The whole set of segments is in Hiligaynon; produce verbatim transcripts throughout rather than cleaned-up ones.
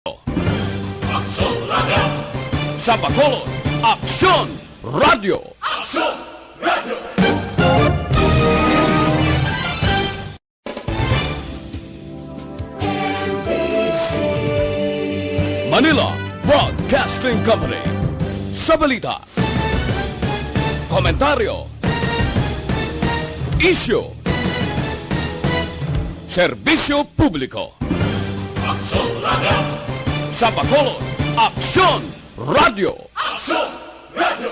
Aksyon Radio! Sa Bacolod, Aksyon Radio! Aksyon Radio! Manila Broadcasting Company. Sa balita, komentaryo, isyu, serbisyo publiko. Aksyon Radio! Sa Bacolod, Aksyon Radio! Aksyon Radio!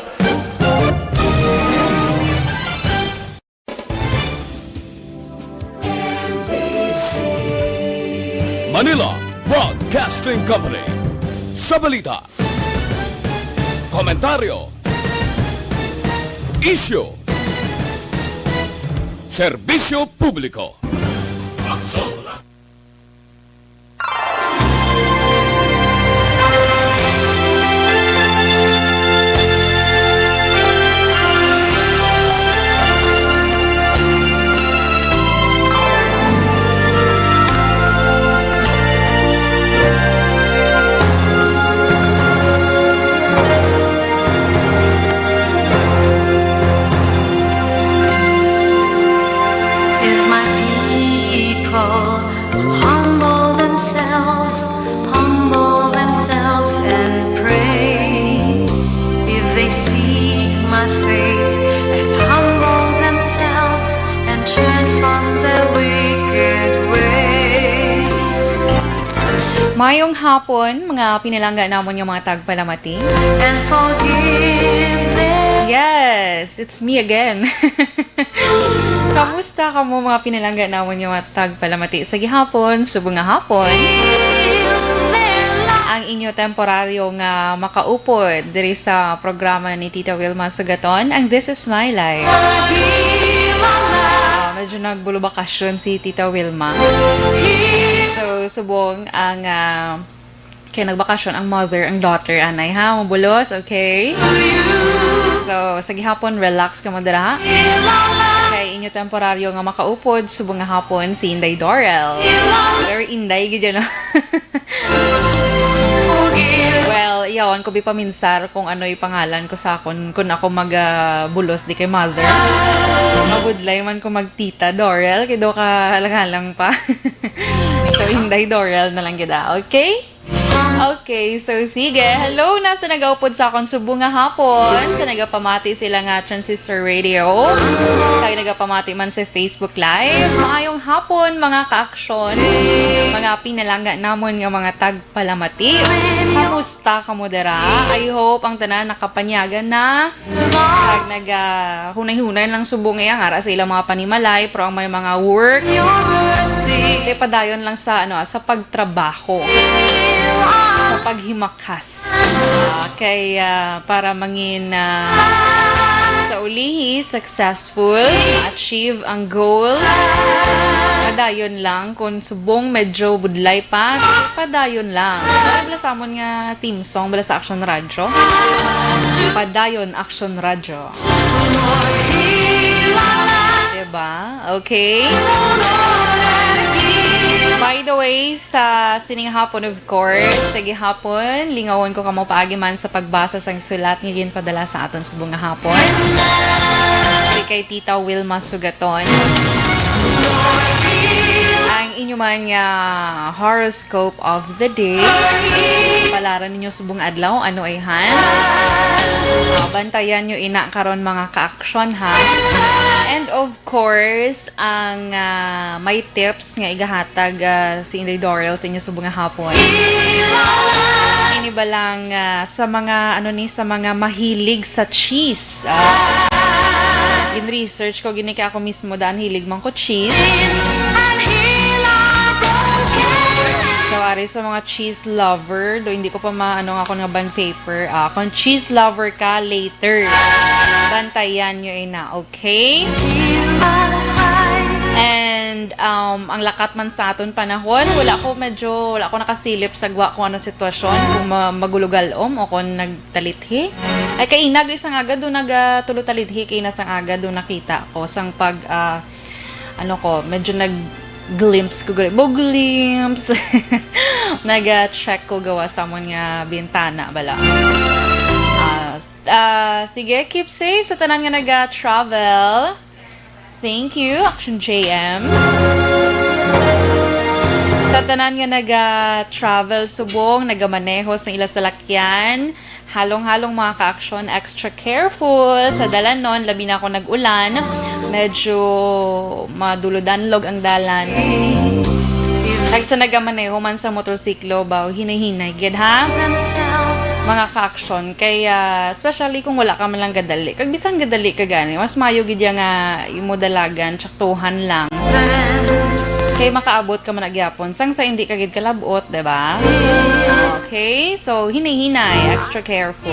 Manila Broadcasting Company. Sa balita, komentaryo, isyu, serbisyo publiko. If my people humble themselves, humble themselves and pray. If they seek my face and humble themselves and turn from their wicked ways. Mayong hapon, mga pinalangga namon nga mga tagpalamati. And forgive them. Yes, it's me again. Kamusta kamo, mga pinalangga namon nga mga tagpalamati? Sa gihapon, subong nga hapon, ang inyo temporaryo nga makaupod diri sa programa ni Tita Wilma Sugaton, ang This Is My Life. Ah, medyo nagbulubakasyon si Tita Wilma. So, subong ang, ah, kay nagbakasyon ang mother, ang daughter, anay ha, mabulos, okay? So, sa gihapon, relax kamo dira, ha? Kay inyo temporaryo nga makaupod, subong nga hapon, si Inday Dorel. Very Inday, gid yan, no? Well, yawan ko bi paminsar kung ano'y pangalan ko sa akon, kung ako mag, ah, bulos di kay mother. Mabudlay man ko mag Tita Dorel, kay do ka halang-halang pa. So, Inday Dorel na lang gid, ah. Okay? Okay, so sige. Hello na sa nagaupod sa akon subong nga hapon, sa nagapamati sila nga Transistor Radio, kag nagapamati man sa Facebook Live. Maayong hapon, mga kaaksyon, mga pinalangga namon nga mga tagpalamati. Kamusta kamo dira? I hope ang tanan nakapanyagan na. Kag nag, ah, hunay-hunay lang subong iya nga ara sa ilang mga panimalay, pero ang may mga work, kay padayon lang sa, ano, ah, sa pagtrabaho, sa paghimakas. Ah, kay, ah, para mangin, ah, sa ulihi, successful, achieve ang goal. Padayon lang, kung subong medyo budlay pa, padayon lang. Ano bala sa amon nga theme song bala sa Action Radio? Padayon, Action Radio. Diba? Okay. By the way, sa sining hapon, of course, sa gihapon, lingawon ko kamo paagi man sa pagbasa sang sulat nga ginpadala sa aton subong nga hapon. Si kay Tita Wilma Sugaton. Ang inyo man nga horoscope of the day. Palaran ninyo subong adlaw, ano ay han? Ah, bantayan nyo ina karon, mga kaaksyon, ha? And of course, ang, ah, may tips nga igahatag, ah, si Inday Dorel sa inyo subong nga hapon. Ini ba lang, ah, sa mga, ano ni, sa mga mahilig sa cheese? Ah, gin-research ko gini kay ako mismo daan hilig man ko cheese. So, ari sa mga cheese lover, do hindi ko pa maano ang akon nga bond paper. Ah, kung cheese lover ka, later. Bantayan nyo ina, okay? And, um, ang lakat man sa aton panahon, wala ko medyo, wala ko nakasilip sa gwa kung anong sitwasyon, kung ma-, magulo galom o kung nagtalithi. Ay, kainag, isang aga doon nag, ah, tulo talithi, kay nasang aga doon nakita ko, sang pag, ah, ano ko, medyo nag-glimpse ko, gali-, mo glimpse. Naga-check ko gawa sa amon nga bintana bala. Ah, ah, sige, keep safe sa tanan nga naga-travel. Thank you, Action J M. Sa tanan nga naga-travel subong, nagamaneho sa ila salakyan, halong-halong mga ka-aksyon, extra careful sa dalanon, labi na kung nag-ulan, medyo madulog-danlog ang dalan. Kag sa nagamaneho man sa motorsiklo, baw, hinay-hinay gid, ha? Mga ka-aksyon, kay, ah, especially kung wala ka man lang gadali. Kag bisan gadali ka gani, mas maayo gid ya nga imo dalagan, tsaktuhan lang. Kay makaabot ka man na gyapon, sang sa hindi ka gid kalabot, di ba? Okay, so hinay-hinay, extra careful.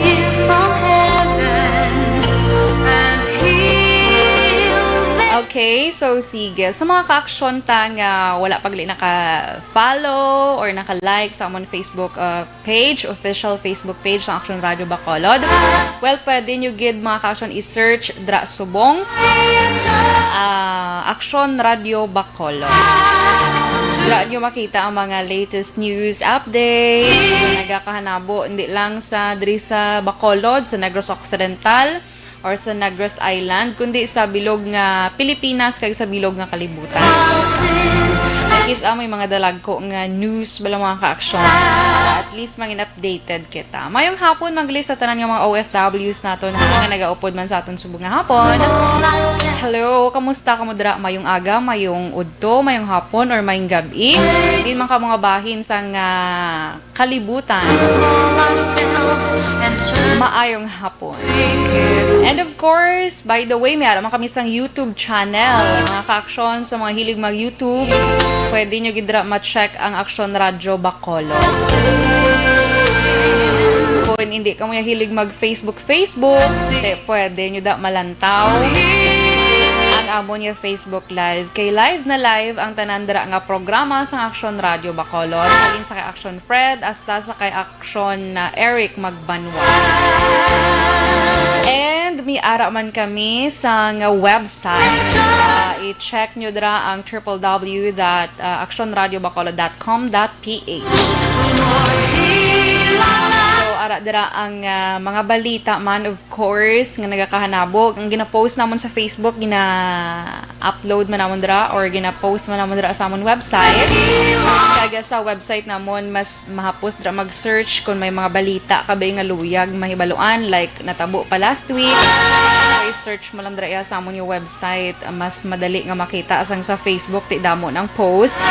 Okay, so sige. Sa mga ka-aksyon ta nga wala pa gali naka-follow or naka-like sa amon Facebook, uh, page, official Facebook page sang Action Radio Bacolod, well, pwede nyo gid, mga ka-aksyon, i-search dra subong, ah, Action Radio Bacolod. Dra nyo makita ang mga latest news updates nga nagakahanabo, hindi lang sa diri sa Bacolod, sa Negros Occidental, or sa Negros Island, kundi sa bilog nga Pilipinas kag sa bilog nga kalibutan. Kis-a may mga dalagko nga news bala, mga ka-aksyon. At least mangin updated kita. Mayong hapon man gali sa tanan nga mga O F Ws naton, ha, nga nagaupod man sa aton subong nga hapon. Hello, kamusta kamo dira? Mayong aga, mayong udto, mayong hapon, or mayong gab-i. Din man kamo nga bahin sang, ah, kalibutan. Maayong hapon. And of course, by the way, may ara man kami sang YouTube channel. Mga ka-aksyon, sa mga hilig mag-YouTube, pwede nyo gid dira ma-check ang Action Radio Bacolod. Kung hindi kamo ya hilig mag-Facebook, Facebook, te, pwede nyo da malantaw ang amon ya Facebook Live. Kay live na live ang tanan dira nga programa sa Action Radio Bacolod. Halin sa kay Action Fred, hasta sa kay Action na Eric Magbanwa. And may ara man kami sa nga website. Ah, i-check nyo dira ang triple W dot actionradiobacolod dot com dot P H. So, ara dira ang, ah, mga balita man, of course, nga nagakahanabo. Ang gina-post namon sa Facebook, gina-upload man namon dira or gina-post man namon dira sa amon website. Kag sa website namon, mas mahapos dira mag-search kung may mga balita ka ba nga luyag mahibaluan, like natabo pa last week. Okay, search mo lang dira iya sa amon yung website. Mas madali nga makita sang sa Facebook, ti damo ng post.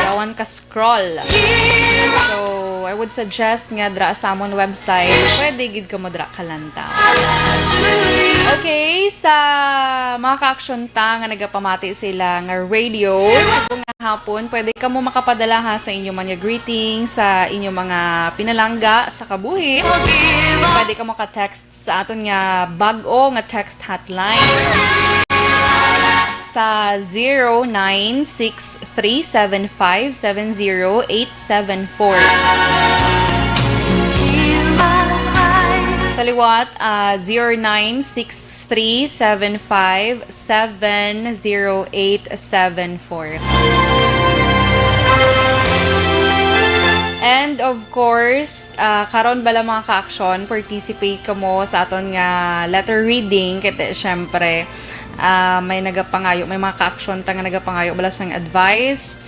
Yawan ka scroll. So, I would suggest nga dra sa amon website, pwede gid kamo dra kalantaw. Okay, sa mga ka-aksyon ta nga nagapamati sila nga radio, subong nga hapon, pwede kamo makapadala ha sa inyo man nga greeting, sa inyo mga pinalangga sa kabuhi. Pwede kamo ka-text sa aton nga bag-o nga text hotline sa zero nine six three seven five seven zero eight seven four. Sa liwat, ah, zero nine six three seven five seven zero eight seven four. And of course, ah, karon bala, mga ka-aksyon, participate kamo sa aton nga letter reading. Kaya, syempre, ah, may nagapangayo, may mga ka-aksyon ta nga nagapangayo bala sang advice.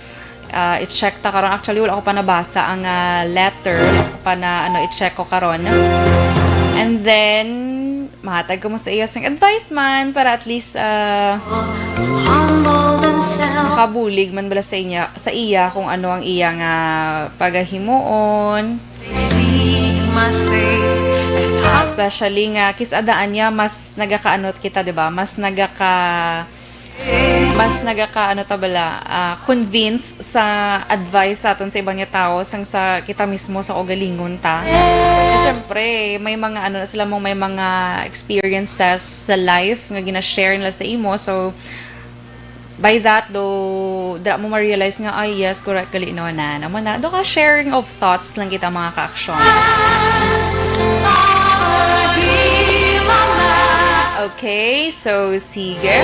Ah, i-check ta karon. Actually, wala ko pa nabasa ang, ah, letter. Wala ko pa na, ano, i-check ko karon. And then, mahatag ko mo sa iya sing advice man para at least, ah, makabulig man bala sa inya, sa iya kung ano ang iya nga pagahimuon. Especially nga kis-a daan niya, mas nagakaanot kita, di ba? Mas nagaka, mas nagaka, ano ta bala, ah, convince sa advice sa aton sa iban nga tawo sang sa kita mismo sa ugalingon ta. Syempre, may mga ano na sila mo, may mga experiences sa life nga gina-share nila sa imo. So, by that, do, dira mo ma-realize nga, "Ay, yes, correct gali, no, na." Namo na, do ka sharing of thoughts lang kita, mga ka-aksyon. Okay, so sige.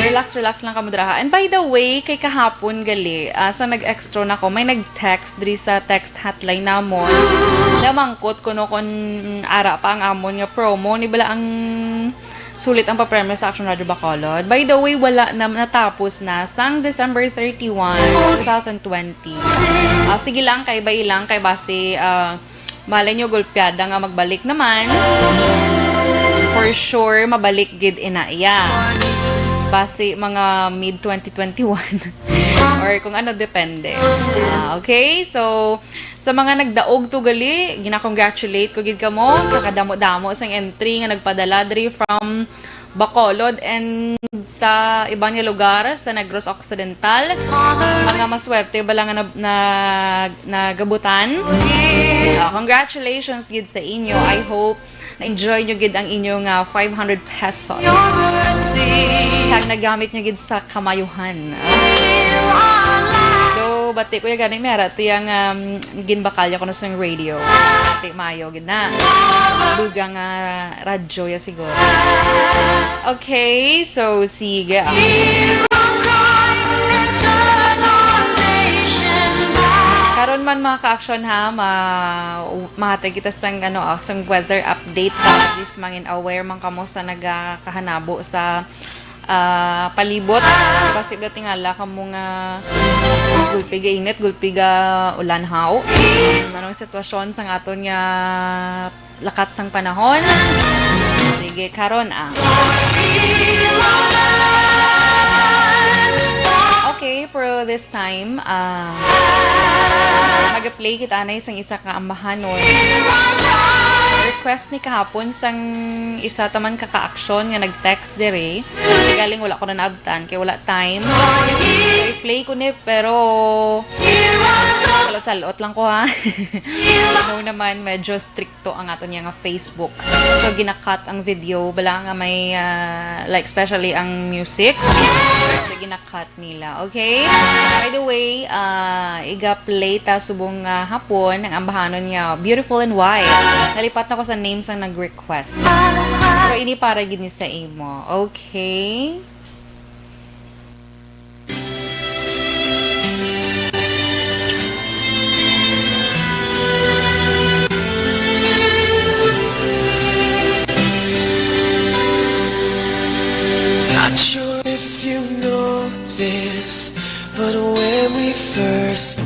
Relax, relax lang kamo dira, ha. And by the way, kay kahapon gali, ah, sa nag-extra na ko, may nag-text diri sa text hotline namon. Namangkot kuno kung ara pa ang amon nga promo. Ni bala ang sulit ang papremyo sa Action Radio Bacolod. By the way, wala na, natapos na sang December thirty-one, two thousand twenty. Ah, sige lang, kay bay lang, kay basi, ah, malay nyo, gulpiada nga magbalik naman. For sure, mabalik gid ina iya. Basi mga mid twenty twenty-one. Or kung ano, depende. Ah, okay, so, sa mga nagdaog to gali, gina-congratulate ko gid kamo sa kadamo-damo sang entry nga nagpadala diri from Bacolod and sa iban nga lugar sa Negros Occidental. Mga maswerte bala nga nab-, nag-, nagabutan. Ah, congratulations gid sa inyo. I hope na-enjoy nyo gid ang inyong, ah, five hundred pesos. Kag nagamit nyo gid sa kamayuhan. Though, bati ko ya gani, may ara to yang, um, ginbakalya ko na sa radio. Bati mayo gid na. Dugang, ah, radyo ya siguro. Okay, so sige, ah. Karon man, mga ka-action, ha, ma-, mahatag kita sang, ano, ah, sang weather update, ah, at least mangin aware man kamo sa nagakahanabo sa, ah, palibot. Kasi ba tingala kamo nga gulpi ga init, gulpi ga ulan, haw? Anong sitwasyon sang aton nga lakat sang panahon. Sige, karon ang Okay, pero this time, ah, mag-play kita na isang isa ka ambahanon. Request ni kahapon sang isa taman ka ka-action nga nag-text dire. Galing wala ko na naabtan, kay wala time. So, i-play ko ni, pero salot-salot lang ko, ha. Ano naman, medyo strict to ang aton nga Facebook. So, gina-cut ang video, bala nga may, ah, like, especially ang music. So, gina-cut nila, okay? By the way, ah, iga-play ta subong nga hapon ang ambahanon nga Beautiful and White. Nalipat na ko sa name sang nag-request. Pero ini para gid ni sa imo, okay? Not sure if you know this, but when we first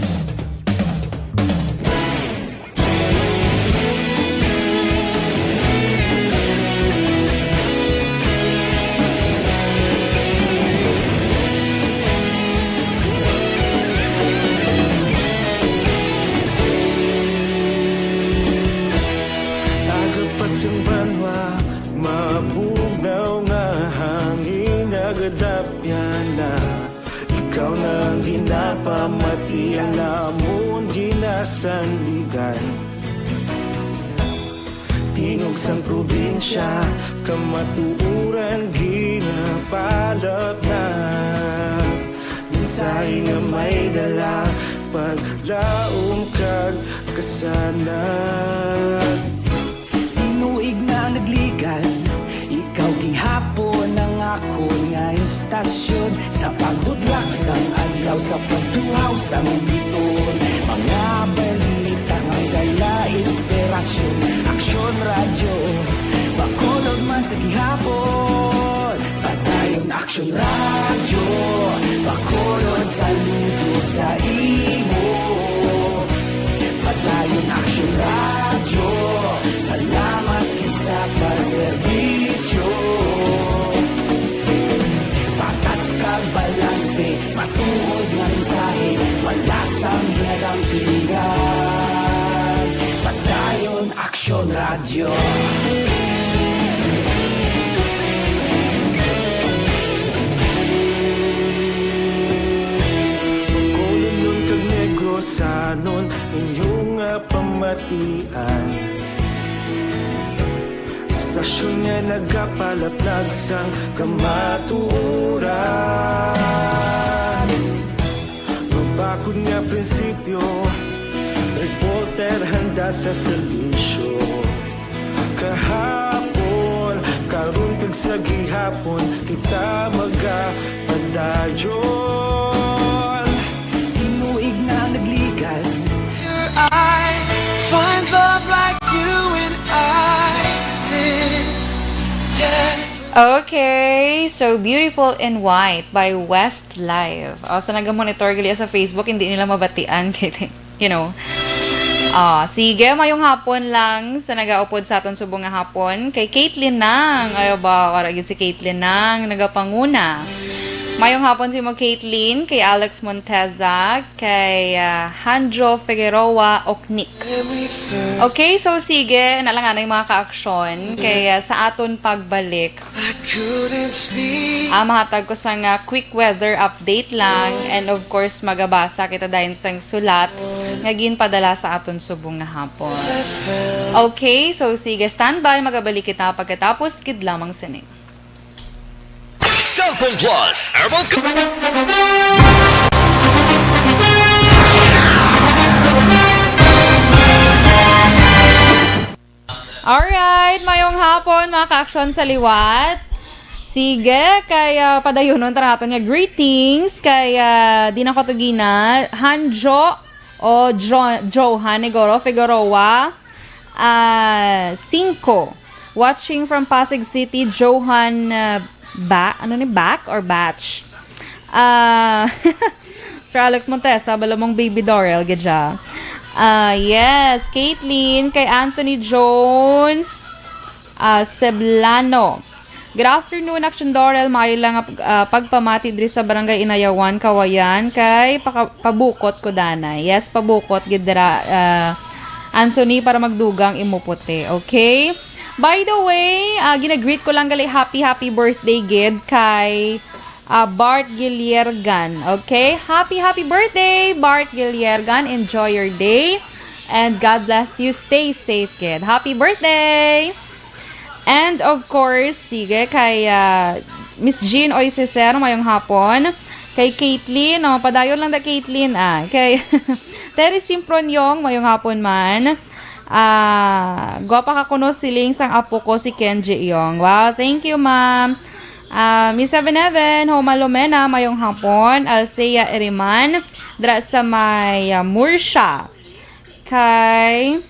Agapas ang banwa, mabugnaw nga hangin, nagadapyan na. Ikaw na ang ginapamati, ang amon ginasandigan. Tingog sang probinsya, kamatuoran ginapalapnag. Mensahe nga may dala, paglaom kag kasanag. Tinuig na nagligan, ikaw gihapon ang akon nga istasyon. Sa paghudlak sang adlaw, sa pagtuhaw sang biton, mga balita nga dala inspirasyon. Aksyon Radyo, Bacolod man sa gihapon. Padayon Aksyon Radyo, Bacolod, saludo sa imo. Padayon Aksyon Radyo, salamat gid sa pagserbisyo. Patas kag balanse, matuod nga mensahe, wala sang ginadampingan. Padayon Aksyon Radyo. Bacolodnon kag Negrosanon, inyo nga pamatian. Istasyon nga nagapalaplag sang kamatuoran. Mabakod nga prinsipyo, reporter handa sa serbisyo. Kahapon kag Sa gihapon kita magapadayon. Tinuig na nagligad. Your eyes finds love like you and I did. Yeah. Okay, so Beautiful in White by Westlife. O, sa naga-monitor gali sa Facebook, hindi nila mabatian kay, you know. Ah, sige, mayong hapon lang sa nagaupod sa aton subong nga hapon. Kay Caitlyn Nang. Ay, ba, wala gyud si Caitlyn Nang nagapanguna. Mayong hapon sa imo, Caitlyn, kay Alex Monteza, kay ah, Hanjo Figueroa Oknik. When we first Okay, so sige, na lang anay mga ka-aksyon. Kay ah, sa aton pagbalik, I couldn't speak. Ah, mahatag ko sang ah, quick weather update lang, and of course magabasa kita dayon sang sulat nga ginpadala sa aton subong nga hapon. Okay, so sige, standby, magabalik kita pagkatapos gid lamang sini. Cellphone Plus Herbal Co- Alright, mayong hapon mga ka-aksyon sa liwat. Sige, kay ah, padayunon ta naton nga greetings kay ah, di na ko to gina, Hanjo o Jo- Johan Negoro Figueroa ah, Cinco. Watching from Pasig City, Johan ah, ba ano ni back or batch? Ah, Sir Alex Montesa, bala mong Baby Dorel, gadya. Ah, yes, Caitlyn, kay Anthony Jones, ah, Seblano. Good afternoon, Action Dorel. Maayo lang nga pag- ah, pagpamati diri sa Barangay Inayawan, Kawayan, kay paka- pabukot ko danay. Yes, pabukot gid dira, ah, Anthony, para magdugang imo puti. Okay? By the way, ah, ginagreet ko lang gali happy happy birthday gid kay ah, Bart Giliergan. Okay? Happy, happy birthday, Bart Giliergan. Enjoy your day. And God bless you. Stay safe, kid. Happy birthday! And of course, sige, kay ah, Miss Jean Oy Cesar, mayong hapon. Kay Caitlyn, oh, padayon lang da Caitlyn, ah. Kay Terry Simproniong, mayong hapon man. Ah, gwapa ka kuno siling sang apo ko si Kenji Yong. Wow, thank you, ma'am. Ah, Miss Seven Heaven, Homa Lumena, mayong hapon. Althea Eriman, dra sa may ah, Murcia. Kay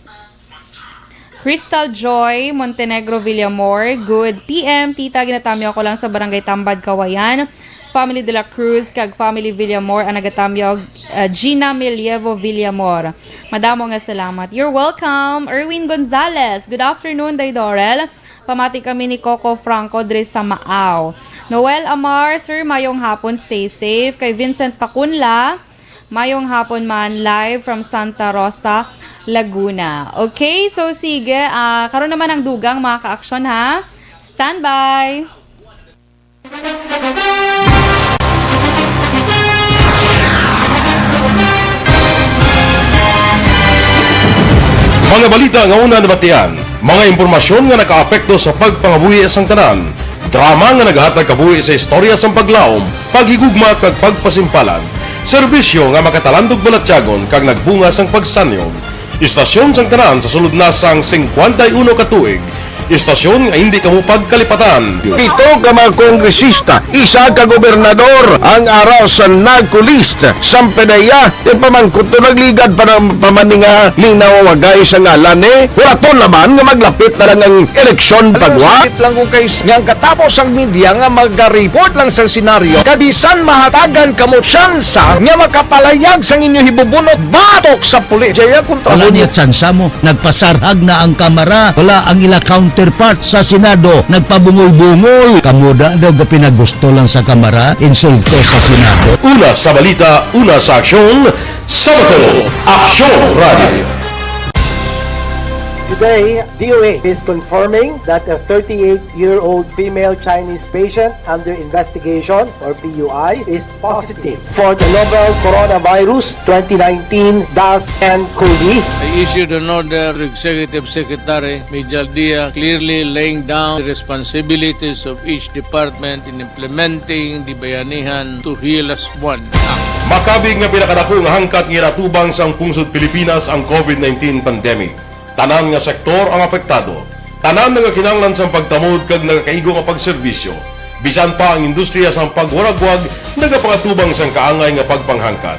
Crystal Joy Montenegro Villamor, good P M, tita, ginatamyo ako lang sa Barangay Tambad, Kawayan. Family de la Cruz kag Family Villamor ang nagatamyo, uh, Gina Milievo Villamor. Madamo nga salamat. You're welcome. Erwin Gonzalez, good afternoon, Day Dorel. Pamati kami ni Coco Franco diri sa Maaw. Noel Amar, sir, mayong hapon, stay safe. Kay Vincent Pacunla, mayong hapon man, live from Santa Rosa, Laguna. Okay, so sige, ah, karon naman ang dugang, mga ka-aksyon, ha. Standby. Mga balita nga una nabatian, mga impormasyon nga nakaapekto sa pagpangabuhi sang tanan, drama nga nagahatag kabuhi sa istorya sang paglaom, paghigugma kag pagpasimpalan, serbisyo nga makatalandog balatyagon kag nagbunga sang pagsanyog. Istasyon sang tanan sa sulod na sang singkwenta y uno ka tuig. Istasyon nga hindi kamo pagkalipatan. Pito ka mga kongresista, isa ka gobernador ang ara sa NAGCOLEST. Sampay na iya, yung pamangkot to nagligad pa ng pamaninga, linaw wagay sa ngalan eh. Wala to naman nga maglapit na lang ang eleksyon pagwa. Sakit lang kung kay nga ang katapos ang media nga magareport lang sa senaryo, kabisan mahatagan kamo tsansa nga makapalayag sang inyo hibubunot batok sa pulis. Jaya kontra Wala mo. Niya tsansa mo. Nagpasarhag na ang Kamara. Wala ang ila counterpart sa Senado. Nagpabungol-bungol. Kamo da daw gapinagusto lang sa Kamara. Insulto sa Senado. Una sa balita, una sa aksyon, sa Bato, Aksyon Radio. Today, D O A is confirming that a thirty-eight-year-old female Chinese patient under investigation, or P U I, is positive for the novel coronavirus twenty nineteen dash N COVID. I issued an order to Executive Secretary Mijal Dia, clearly laying down the responsibilities of each department in implementing the Bayanihan to Heal Us One Act. Makabig nga pinakadako nga hangkat nga ginatubang sang pungsod Pilipinas ang COVID nineteen pandemic. Tanan nga sektor ang apektado. Tanan nagakinahanglan sang pagtamod kag nagakaigo nga pagserbisyo. Bisan pa ang industriya sang pagwaragwag nagapangatubang sang kaangay nga pagpanghangkat.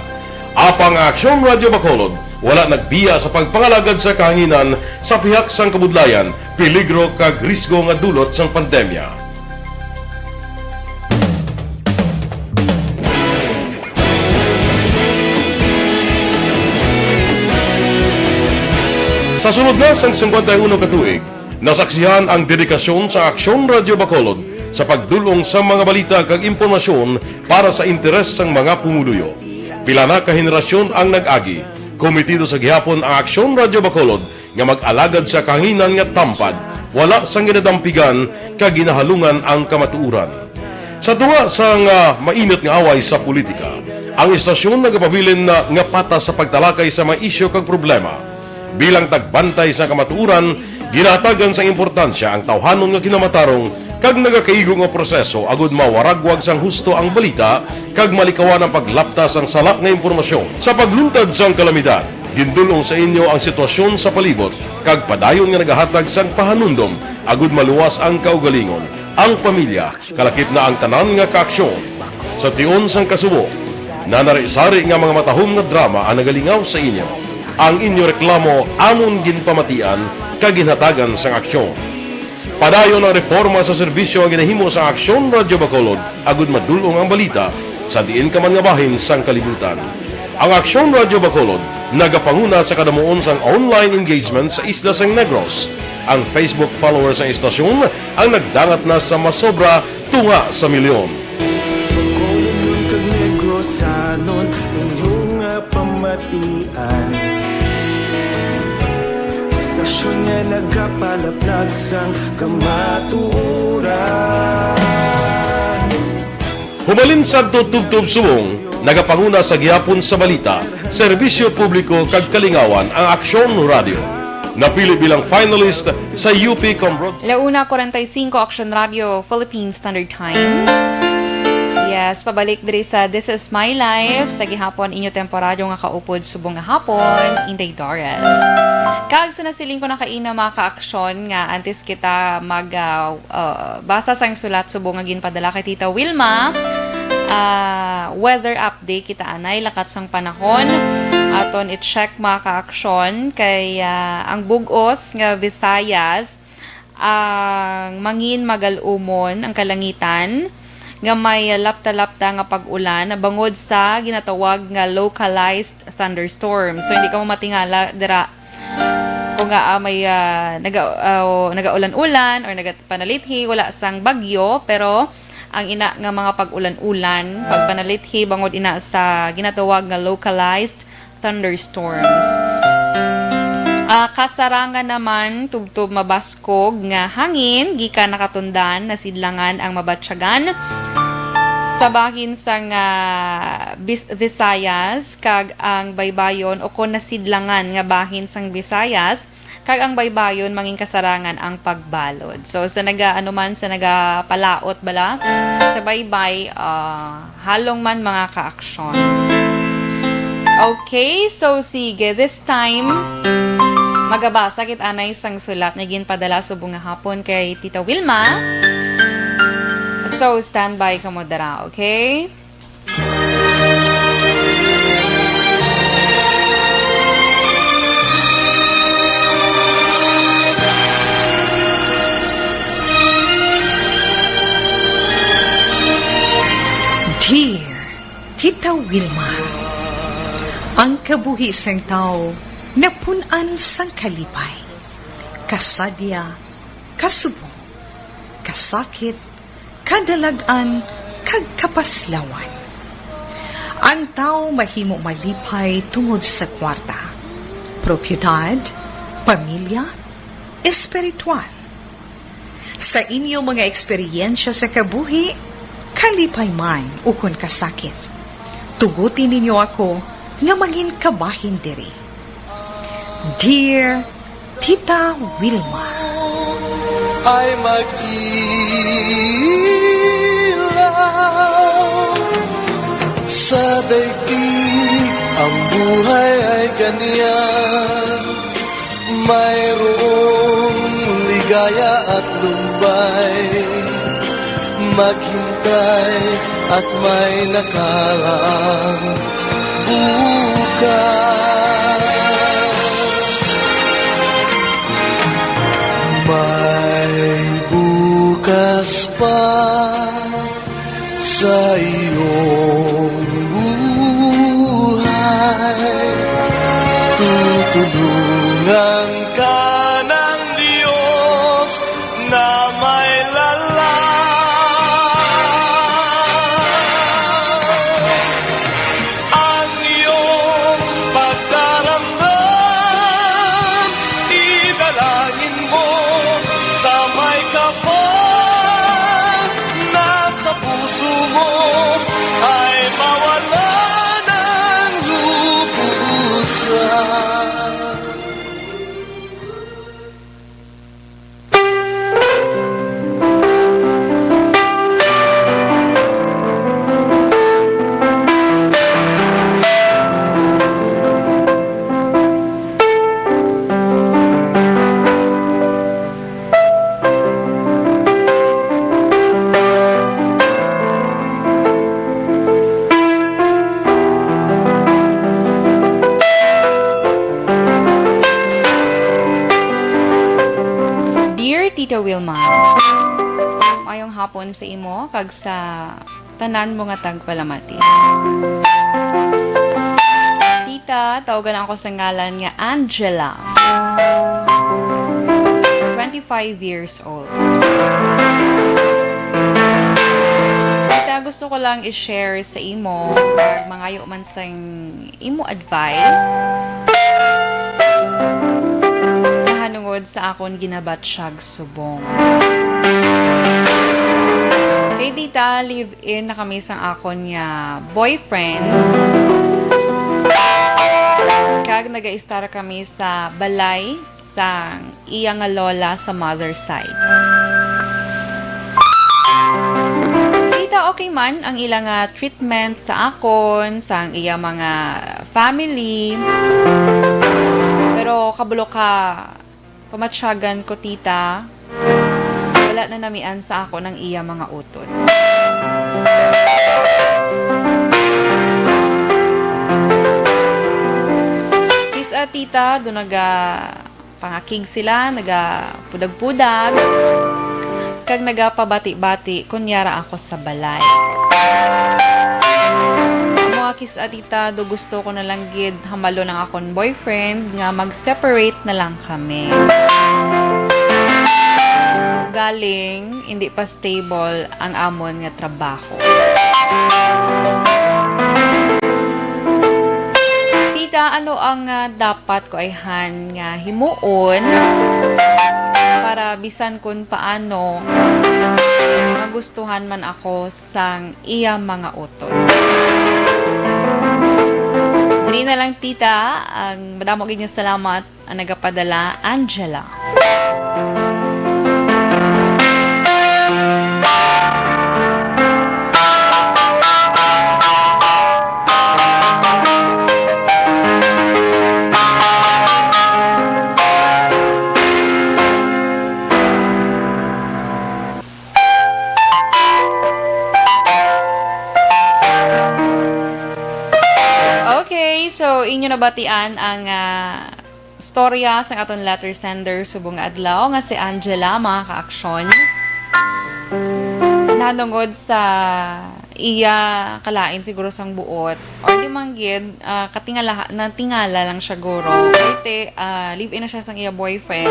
Apang ang Aksyon Radio Bacolod wala nagbiya sa pagpangalagad sa kahanginan sa pihak sang kabudlayan, peligro kag risgo nga dulot sang pandemya. Sa sulod na sang singkwenta y uno ka tuig, nasaksihan ang dedikasyon sa Aksyon Radio Bacolod sa pagdul-ong sa mga balita kag impormasyon para sa interes sang mga pumuluyo. Pila na ka henerasyon ang nag-agi. Komitido sa gihapon ang Aksyon Radio Bacolod nga mag-alagad sa kahanginan nga tampad, wala sang ginadampigan kag ginahalungan ang kamatuoran. Sa tunga sang, ah, mainit nga away sa politika, ang istasyon nagapabilin na nga patas sa pagtalakay sa mga isyu kag problema. Bilang tagbantay sa kamatuoran, ginahatagan sang importansya ang tawhanon nga kinamatarong kag nagakaigo nga proseso agud mawaragwag sang husto ang balita kag malikawan ang paglapta sang sala nga impormasyon. Sa pagluntad sang kalamidad, gindul-ong sa inyo ang sitwasyon sa palibot kag padayon nga nagahatag sang pahanumdom agud maluwas ang kaugalingon, ang pamilya, kalakip na ang tanan nga kaaksyon. Sa tion sang kasubo, nanari-sari nga mga matahom nga drama ang nagalingaw sa inyo. Ang inyo reklamo amon ginpamatian kag ginhatagan sang aksyon. Padayon ang reporma sa serbisyo nga ginahimo sang Aksyon Radio Bacolod agud madul-ong ang balita sa diin ka man nga bahin sang kalibutan. Ang Aksyon Radio Bacolod nagapanguna sa kadamuon sang online engagement sa isla sang Negros. Ang Facebook followers sang istasyon ang nagdangat na sa masobra tunga sa milyon. Bacolod kag Negrosanon, inyo nga pamatian. Istasyon nga nagapalaplag sang kamatuoran. Humalin sadto tubtob subong, nagapanguna sa gihapon sa balita, serbisyo publiko kag kalingawan ang Aksyon Radio. Napili bilang finalist sa U P Combroad. La una cuarenta y cinco, Aksyon Radio, Philippine Standard Time. Yes, pabalik diri sa This Is My Life. Sa gihapon, inyo temporaryo nga kaupod subong nga hapon, Inday Doren. Kag sa nasiling ko na kaina, mga kaaksyon, nga antes kita mag, ah, ah, basa sang sulat subong nga ginpadala kay Tita Wilma, ah, weather update kita anay, lakat sang panahon. Aton i-check, mga kaaksyon, kay, ah, ang bug-os nga Visayas, ang mangin magal-umon ang kalangitan nga may lapta-lapta nga pag-ulan bangod sa ginatawag nga localized thunderstorm. So, hindi ka mo matingala dira kung nga, ah, may, ah, naga-, ah, o nagaulan-ulan or nagapanalithi, wala sang bagyo, pero ang ina nga mga pag-ulan-ulan, pagpanalithi bangod ina sa ginatawag nga localized thunderstorms. Ah, kasarangan naman, tubtob mabaskog nga hangin, gikan nakatundan, nasidlangan ang mabatyagan sa bahin sang, ah, Bis-, Visayas, kag ang baybayon, o kon nasidlangan nga bahin sang Visayas, kag ang baybayon, mangin kasarangan ang pagbalod. So, sa naga-, ano man, sa nagapalaot bala sa baybay, ah, halong man mga kaaksyon. Okay, so sige, this time, magabasa kit anay sang sulat nga ginpadala subong nga hapon kay Tita Wilma. So, standby ka mo dira, okay? Dear Tita Wilma, ang kabuhi sang tawo napun-an sang kalipay, kasadya, kasubo, kasakit, kadalag-an, kag kapaslawan. Ang tawo mahimo malipay tungod sa kwarta, propiedad, pamilya, espiritual. Sa inyo mga eksperyensya sa kabuhi, kalipay man ukon kasakit, tuguti ninyo ako nga mangin kabahin diri. Dear Tita Wilma. Ay mag-ilaw sa daigdig, ang buhay ay ganyan. Mayroong Kaya at lumbay, maghintay at may nakalang bukas. May bukas pa sa iyong buhay. Tutulungan ka ng Diyos na may lalang. Ang iyong pagdaramdam, idalangin mo sa may kapal na sa puso mo ay mawala ng lubusan. Dear Tita Wilma, maayong hapon sa imo kag sa tanan mo nga tagpalamati. Tita, tawagan ako sa ngalan nga Angela. Twenty-five years old. Tita, gusto ko lang i-share sa imo, kag mangayo man sang imo advice nahanungod sa akon ginabatyag subong. Kay Tita, live-in na kami sang akon nga boyfriend. Kag nagaistar kami sa balay sang iya nga lola sa mother side. Tita, okay man ang ila nga treatment sa akon, sang iya mga family. Pero kabulo ka, pamatyagan ko, Tita, wala na namian sa ako ng iya mga utod. Kis-a, Tita, do naga pangakig sila, nagapudag-pudag, kag nagapabati-bati kon yara ako sa balay. Amo nga kis-a, Tita, do gusto ko na lang gid hambalon ang akon boyfriend nga mag-separate na lang kami. Galing, hindi pa stable ang amon nga trabaho. Tita, ano ang, ah, dapat ko ayhan nga himuon para bisan kun paano magustuhan man ako sang iya mga utod? Diri na lang, Tita, ang madamo gid nga salamat. Ang nagapadala, Angela. Okay, so inyo nabatian ang, ah, storya sang aton letter sender subong nga adlaw nga si Angela, mga ka-aksyon. Nanungod sa iya kalain siguro sang buot, or di man gid, ah, katingala, natingala lang siya guro. Kay te, ah, live-in na siya sang iya boyfriend.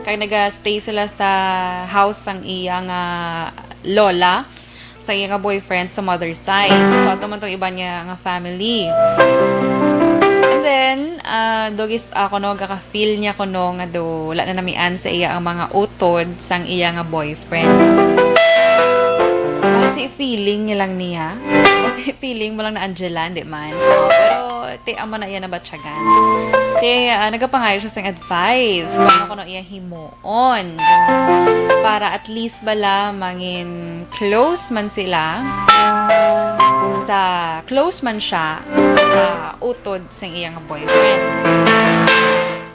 Kay naga-stay sila sa house sang iya nga lola, sa iya nga boyfriend sa mother side. So, ato man tong iban niya nga family. And then, ah, dugis ako, no, gaka-feel niya ko, no, nga do, wala na namian sa iya ang mga utod sang iya nga boyfriend. Kasi feeling niya lang niya. Kasi feeling mo lang na Angela, di man. Pero, te, amo na iya nabatyagan. Te, ah, nagapangayo siya sang advice kung ano kuno iya himo on. Para at least bala mangin close man sila sa, close man siya sa utod sang iyang boyfriend.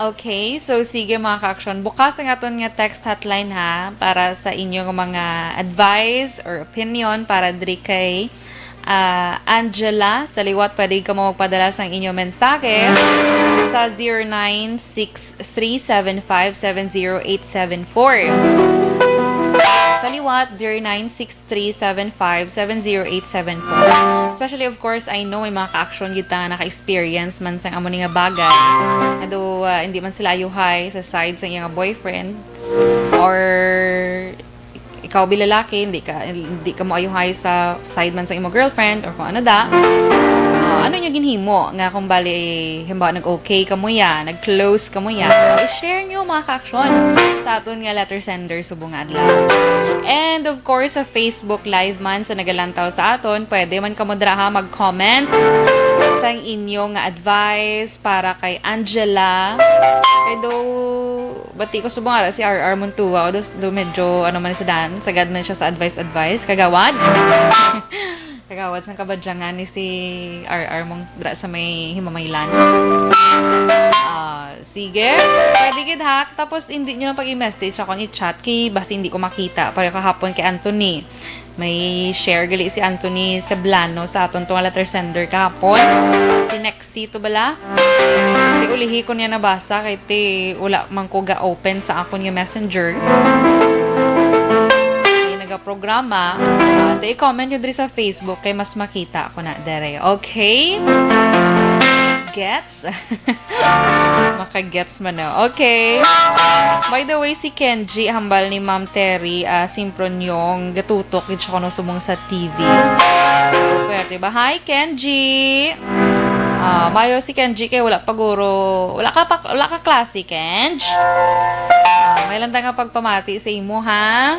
Okay, so sige, mga ka-aksyon, bukas ang aton nga text hotline, ha, para sa inyo nga mga advice or opinion para diri kay, ah, Angela. Sa liwat, pwede kamo magpadala sang inyo mensahe sa zero nine six three seven five seven zero eight seven four. Sa liwat, zero nine six three seven five seven zero eight seven four. Especially, of course, I know may mga ka-aksyon kita nga naka-experience man sang amo ni nga bagay. Ado, ah, hindi man sila ayuhay sa side sa iyang boyfriend, or ikaw bilalaki, hindi ka, hindi ka mo ayuhay sa side man sa imo girlfriend or kung ano da. Ah, ano niyo ginhimo nga kung bali, halimbawa, nag-okay ka mo ya, nag-close ka mo ya, i-share niyo, mga ka-aksyon, sa aton nga letter sender subong nga adlaw. And of course, sa Facebook Live man sa nagalantaw sa aton, pwede man kamo dira, ha, mag-comment sang inyo nga advice para kay Angela. Kay do, bati ko subong ara si R R Montua, o do, do medyo ano man sa dan, sagad man siya sa advice-advice, kagawad. Kagawad sang kabadyangan ni si R R mong dra sa may Himamaylan. Ah, sige. Pwede gid, ha. Tapos, hindi nyo lang pag i-message ako ni chat kay basi hindi ko makita. Pareho kahapon kay Anthony. May share gali si Anthony Seblano sa aton tong letter sender kahapon. Si Nexito bala. Hindi ulihi ko niya nabasa kay ti wala man ko ga-open sa akon nga messenger. Kay nagaprograma. Ah, ti i-comment nyo diri sa Facebook kay mas makita ko na dere. Okay? Gets? Makagets man na. Okay. By the way, si Kenji, hambal ni Ma'am Terry, ah, Simpronyong, gatutok gid siya kuno sumong sa T V. Pwede ba? Hi, Kenji! Ah, mayo si Kenji kay wala pa guro, wala ka pa, wala ka klase, Kenj? Ah, may lang nga pagpamati sa imo, ha?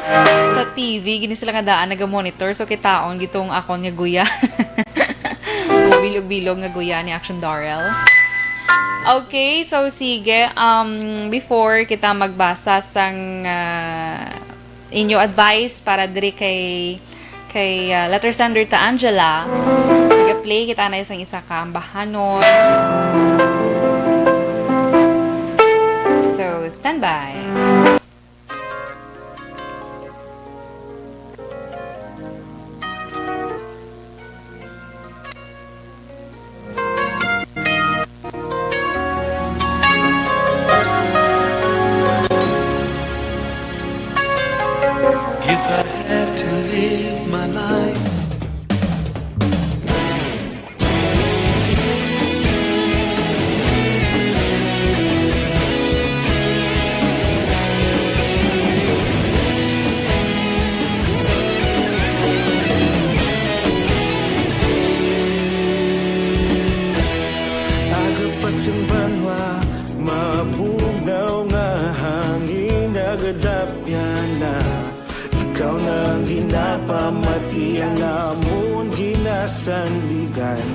Sa T V, gini sila nga daan naga-monitor, so kitaon gitong akon nga guya. Bilog-bilog nga guya ni Action Darrell. Okay, so sige, um, before kita magbasa sang, ah, inyo advice para diri kay, kay, ah, letter sender ta Angela, taga-play kita na isang isa ka ambahanon. So, stand by. If I had to live my life Agapas ang banwa, mabugnaw nga hangin, nagadapyan na. Ikaw na ang ginapamati, ang amon ginasandigan.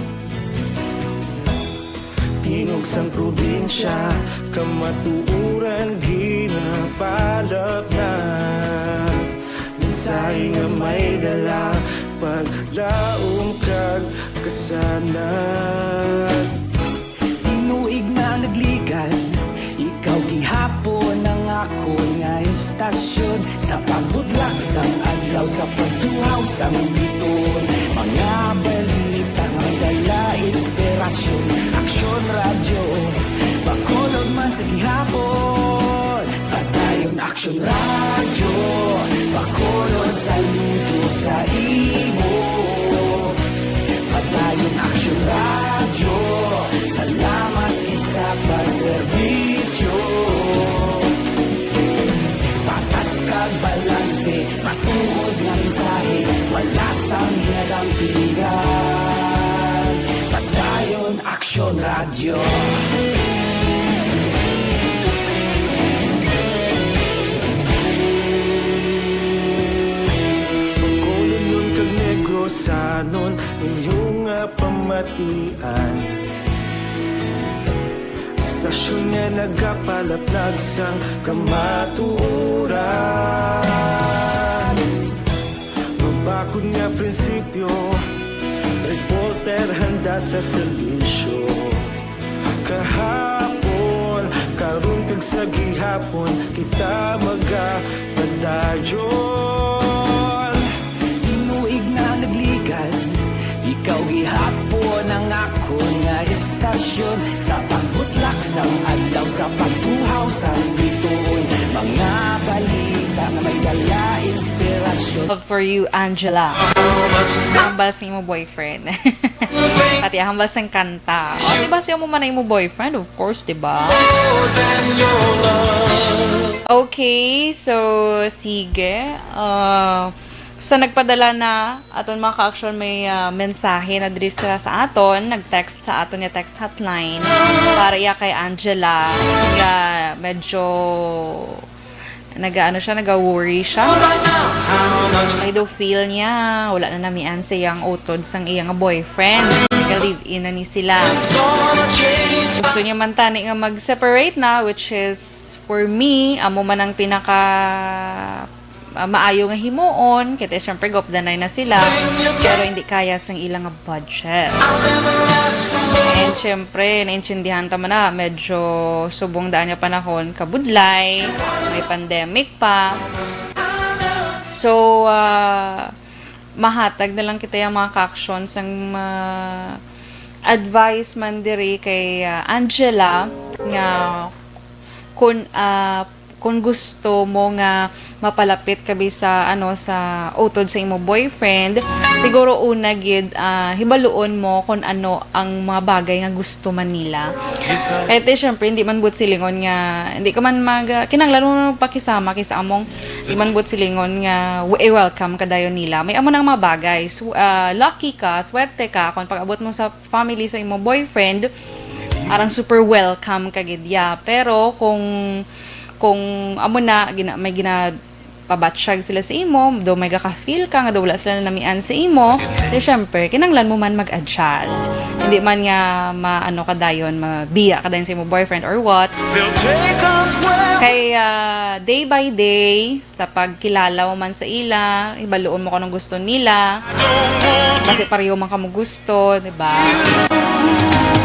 Tingog sang probinsya, kamatuoran ginapalapnag. Mensahe nga may dala, paglaom kag kasanag. Tinuig na nagligan, ikaw gihapon ang akon nga istasyon. Sa pagkudlak sang adlaw, sa pagduhaw sang biton, mga balita nga dala inspirasyon. Aksyon Radyo, Bacolod man sa gihapon. Padayon Aksyon Radyo, Bacolod, saludo sa imo. Padayon Aksyon Radyo, salamat gid sa pagserbisyo. Patas kag balanse, matuod nga mensahe, wala sang ginadampigan. Padayon Aksyon Radyo. Bacolodnon kag Negrosanon, inyo nga pamatian. Istasyon nga nagapalaplag sang kamatuoran. Mabakod nga prinsipyo, reporter handa sa serbisyo. Kahapon, karon, Sa gihapon kita magapadayon. Tinuig na nagligad, ikaw gihapon ang akon nga estasyon. Sa pagbutlak sang adlaw, sa pagtuhaw sang bituon, mga balita nga may dala inspirasyon. Love for you, Angela. Hambal sa imo boyfriend. Pati hambal sang kanta. O, diba siya mo man ang imo boyfriend? Of course, diba? Okay, so, sige. Uh, sa nagpadala na aton mga ka-action, may uh, mensahe na diri sa, sa aton. Nag-text sa aton nga text hotline para iya kay Angela nga medyo nagaano siya, naga-worry siya. Kay do feel niya, wala na namian sa iyang utod sang iyang boyfriend. Naga-live-in na ni sila. Gusto niya man tani nga mag-separate na, which is, for me, amo man ang pinaka ah, maayo nga himuon, kay syempre gopdanay na sila, pero hindi kaya sang ilang budget. And syempre, naintindihan ta man na, medyo subong daan nga panahon, kabudlay, may pandemic pa. So, ah, mahatag na lang kita yung mga ka-action sang mga advice man diri kay ah, Angela nga kun ah, kung gusto mo nga mapalapit ka bi sa ano sa utod sa imo boyfriend, siguro una gid ah, hibaluon mo kung ano ang mga bagay nga gusto man nila. Kaya ti, syempre, hindi man buot silingon nga hindi ka man mag kinahanglan mo pakisama kay sa among di man buot silingon nga w- i-welcome ka dayon nila. May amo nang mga bagay. So, ah, lucky ka, swerte ka kung pag-abot mo sa family sa imo boyfriend, arang super welcome ka gid ya. Pero kung kung amo na gina, may gina pabatsyag sila sa imo, do may gaka-feel ka nga do wala sila namian sa imo, di syempre, kinanglan mo man mag-adjust. Hindi man nga maano ka dayon, mabiya ka dayon sa imo boyfriend or what. Kay ah, day by day, sa pagkilala mo man sa ila, ibaluon mo kung anong gusto nila. Kasi pareho man kamo gusto, di ba?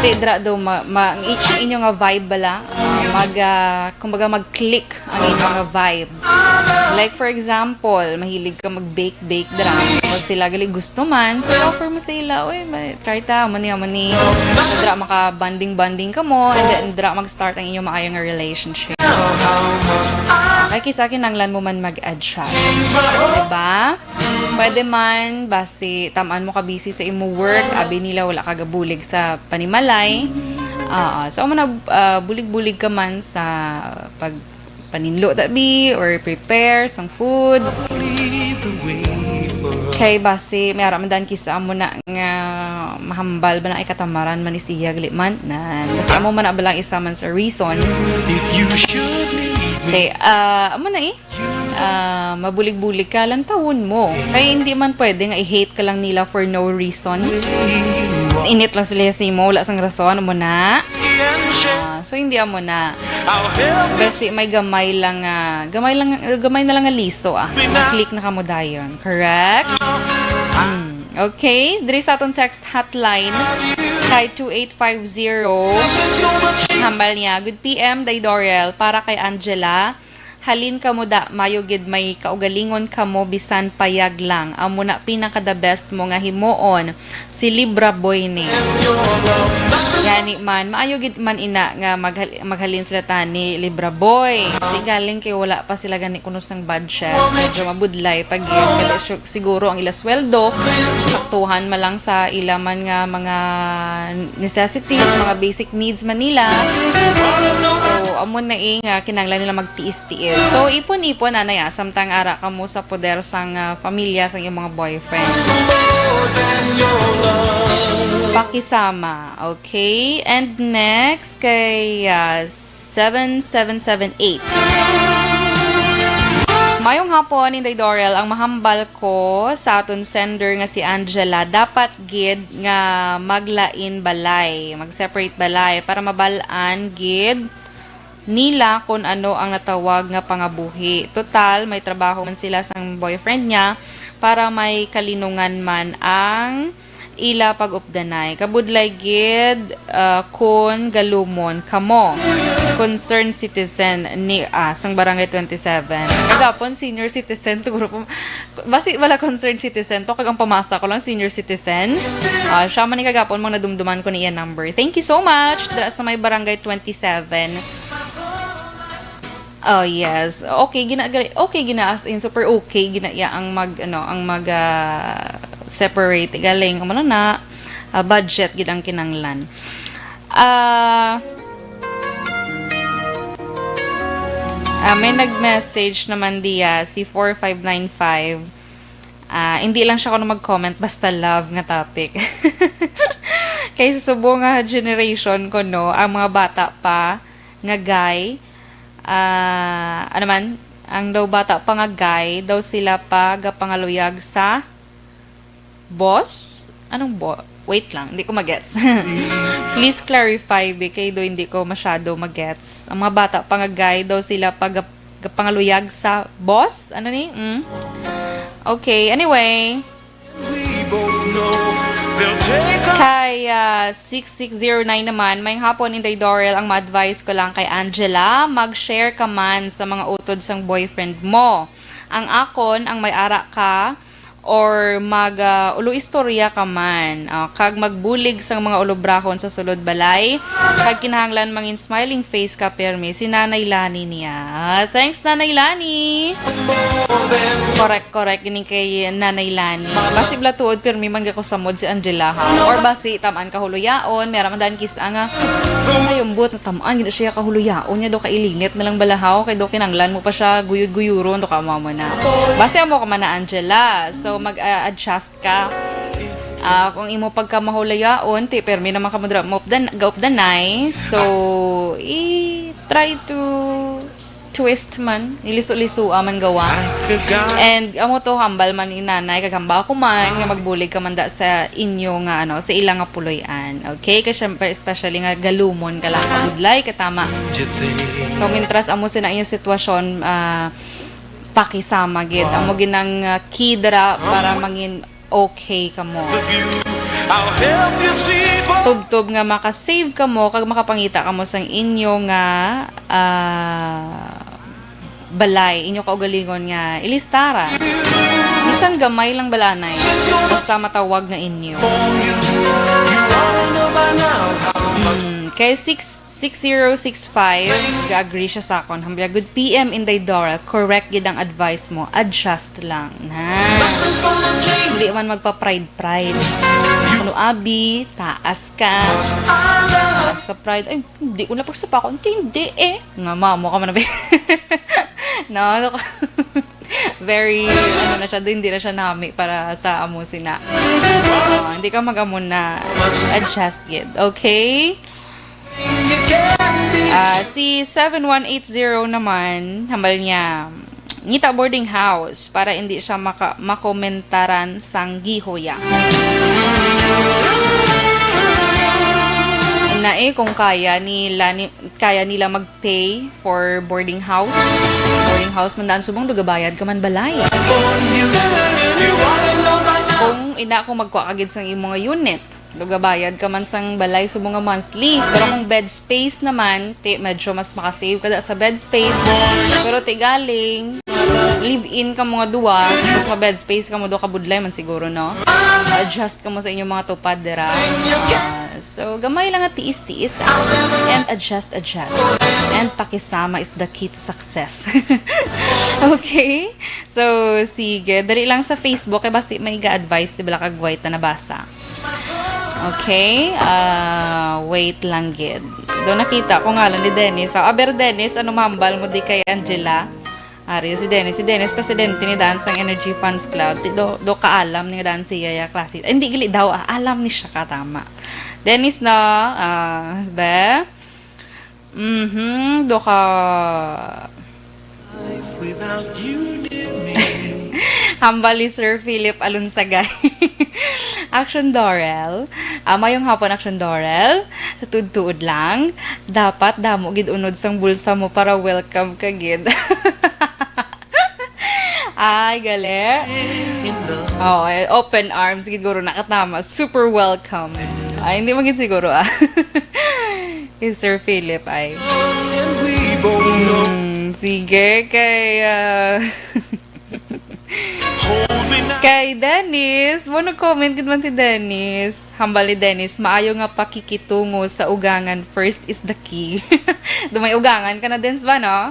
Di dra do, ma, ma, ang i- ang inyo nga vibe bala, ah, mag, ah, kumbaga mag-click ang inyo nga vibe. Like for example, mahilig ka mag-bake-bake dra. Pag sila gali gusto man, so offer mo sa ila, uy, ma- try ta, amo ni, amo ni. Dra maka-bonding-bonding kamo, and then dra mag-start ang inyo maayo nga relationship. Kay kisa kinanglan mo man mag-adjust. Diba? Pwede man, basi tamaan mo ka busy sa imo work, abi nila wala ka gabulig sa panimalay. Ah, so, amo na, ah, bulig-bulig ka man sa pag paninlo tabi or prepare sang food. Kay basi may ara man dan kisa amo na nga mahambal ba na ikatamaran man ni siya gali man na kasi amo man na balang isa man sa reason. Kay ah, amo na eh. Ah, mabulig-bulig ka, lantawon mo. Kay hindi man pwede nga i-hate ka lang nila for no reason. Init lang sila sa imo, wala sang rason, amo na. Ah, so hindi amo na. Basi may gamay lang nga, gamay lang, gamay na lang nga liso ah. Click na kamo dayon, correct? Hmm. Okay, diri sa atong text hotline kay two eight five zero. Hambal niya, "Good P M, Day Dorel, para kay Angela, halin kamo da, mayo gid may kaugalingon kamo bisan payag lang. Amo na pinaka the best mo nga himuon, si Libra Boy ni." Gani man, maayo gid man ina nga maghal- maghalin sila tani Libra Boy. Di galing kay wala pa sila gani kuno sang budget. Medyo mabudlay pa gid. Kaya su- siguro ang ila sweldo saktuhan man lang sa ila man nga mga necessities, mga basic needs man nila. So, amo na eh nga kinanglan nila magtiis-tiis. So, ipon-ipon anay ah, samtang ara kamo sa poder sang ah, pamilya sang iyong mga boyfriend. Pakisama, okay? And next kay ah, seven seven seven eight. Mayong hapon, Inday Dorel. Ang mahambal ko sa aton sender nga si Angela, dapat gid nga maglain balay, mag-separate balay para mabal-an gid nila kung ano ang natawag nga pangabuhi. Total, may trabaho man sila sang boyfriend niya para may kalinungan man ang ila pag-updanay. Kabudlay gid ah, kun galumon kamo. Concerned citizen ni, ah, sang Barangay twenty-seven. Kagapon, senior citizen, siguro po, basi wala concerned citizen to, kag ang pamasa ko lang, senior citizen. Ah, siya man ni kagapon, mga nadumduman ko niya number. Thank you so much, dira sa may Barangay twenty-seven. Oh, yes. Okay, gina-, okay, gina-, as in, super okay, gina-, ya, ang mag, ano, ang mag, ah, separate. Galing, ano na, ah, budget, gid ang kinanglan. Ah, ah, may nag-message naman diya, si four five nine five. Ah, hindi lang siya kuno mag-comment, basta love nga topic. Kay sa subo nga generation kuno, ang mga bata pa nga guy, ah, ano man, ang daw bata pa nga guy, daw sila pa gapangaluyag sa boss? Anong bo-, wait lang, hindi ko magets. Please clarify, be, kay do hindi ko masyado magets. Ang mga bata pa nga guy, daw sila pa gap-, gapangaluyag sa boss? Ano ni? Mm. Okay, anyway. Kay, ah, six six zero nine naman, may hapon, Inday Dorel, ang ma-advise ko lang kay Angela, mag-share ka man sa mga utod sang boyfriend mo. Ang akon, ang may ara ka, or mag, ah, ulo-istorya ka man, ah, kag magbulig sang mga ulobrahon sa sulod balay, kag kinahanglan mangin smiling face ka, pirmi, si Nanay Lani niya. Ah, thanks, Nanay Lani. Correct, correct. Gini kay Nanay Lani. Basi bala tuod, pirmi man gakusamod si Angela, ha? Or basi, tamaan kahuloyaon, may ara man daan kis-a nga, ay, umbot, natamaan gid siya kahuloyaon niya, do kailingit na lang balahaw, kay do kinanglan mo pa siya guyod-guyuron, do ka mama na. Basi amo ka man na, Angela. So, mag-adjust ka. Ah, kung imo pagkamahulayaon, ti, permi naman ka mo dra-, maupdan-, gaupdanay. So, i-try to twist man, iliso-liso man gawa. And amo to, hambal man ni nanay, kag hambal ko man, nga magbulig ka man da sa inyo nga, ano, sa ila nga puloy-an. Okay? Kay syempre, especially nga galumon ka lang, kabudlay ka, tama. So, mintras amo sina inyo sitwasyon, ah, pakisama gid. Amo ginang, ah, key dira para mangin okay kamo. Tubtob nga maka-save kamo kag makapangita kamo sang inyo nga, ah, balay, inyo kaugalingon nga ilistara. Bisan gamay lang bala anay, basta matawag nga inyo. Mm, kay six, six zero six five, ga-agree siya sa akon. Hambal, "Good P M, Inday Dora. Correct gid ang advice mo. Adjust lang." Na. Hindi man magpa-pride-pride. Kuno abi, taas ka. Taas ka pride. Ay, hindi ko na pagsapakon. Hindi eh. Nga, mamo ka man na ba? No, ano ka? Very, ano na siya, hindi na siya nami para sa amo sina. Oh, hindi ka mag-amo na, adjust gid, okay? Ah, si seven one eight zero naman, hambal niya, ngita boarding house para hindi siya maka-, makomentaran sang gihoya. Na eh, kung kaya nila ni, kaya nila mag-pay for boarding house. Boarding house man daan subong, do gabayad ka man balay. Kung ina, kung magkuha ka gid sang imong mga unit, do gabayad ka man sang balay subong nga monthly. Pero kung bed space naman, ti, medyo mas makasave ka da sa bed space. Pero ti galing, live-in ka mga duwa, mas ma-bed space ka mo do, kabudlay man siguro, no? Adjust ka mo sa inyong mga tupad dira. Ah, so, gamay lang nga tiis-tiis, ah. And adjust, adjust. And pakisama is the key to success. Okay? So, sige. Dali lang sa Facebook, kay basi may ga-advise, di ba, kag wait na nabasa. Okay? Ah, wait lang gid. Do nakita ko ngalan ni Dennis. Ah, aber Dennis, ano mambal mo di kay Angela? Ari, si Dennis. Si Dennis, presidente ni daan sang Energy Fans Club. Ti-, do, do kaalam ni daan siya ya klase. Ay, hindi, gali daw, ah. Alam ni siya ka, tama. Dennis, no? Ah, be? Mhm, do ka. Life without you near me. Hambal ni Sir Philip Alunsagay. Action Dorel. Ah, mayong hapon, Action Dorel. Sa tuod-tuod lang, dapat damo gid unod sang bulsa mo para welcome ka gid. Ay, gali. Oh, eh, open arms gid guro nakatama. Super welcome. Ay, hindi man gid siguro, ah. Kay Sir Philip ay. Hmm, sige, kay, ah, kay Dennis. Mo nag-comment gid man si Dennis. Hambal ni Dennis, maayo nga pakikitungo sa ugangan first is the key. Do may ugangan ka na, Dennis, ba, no?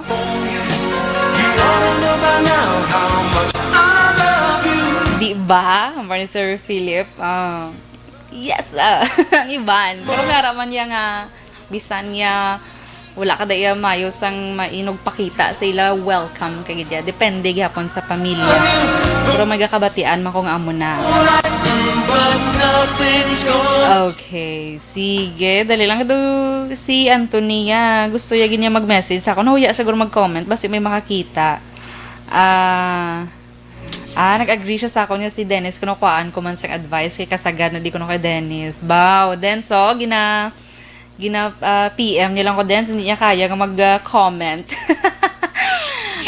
Di ba? Hambal ni Sir Philip. Ah. Yes, ah, ang iban. Pero may ara man niya nga, bisan niya, wala ka da iya mayo sang mainog pakita sa ila, welcome ka gid ya. Depende gyapon sa pamilya. Pero may gakabatian man ko nga amo na. Okay, sige. Dali lang do si Antonia. Gusto ya gid niya mag-message sa ako. Nahuya siya guro mag-comment. Basi may makakita. Ah, ah, nag-agree siya sa akon nga si Dennis, kuno kuhaan ko man siyang advice kay kasagad na di kuno kay Dennis. Baw, then so, gina, gina, ah, P M niya lang ko, Dennis, hindi niya kaya nga mag-comment.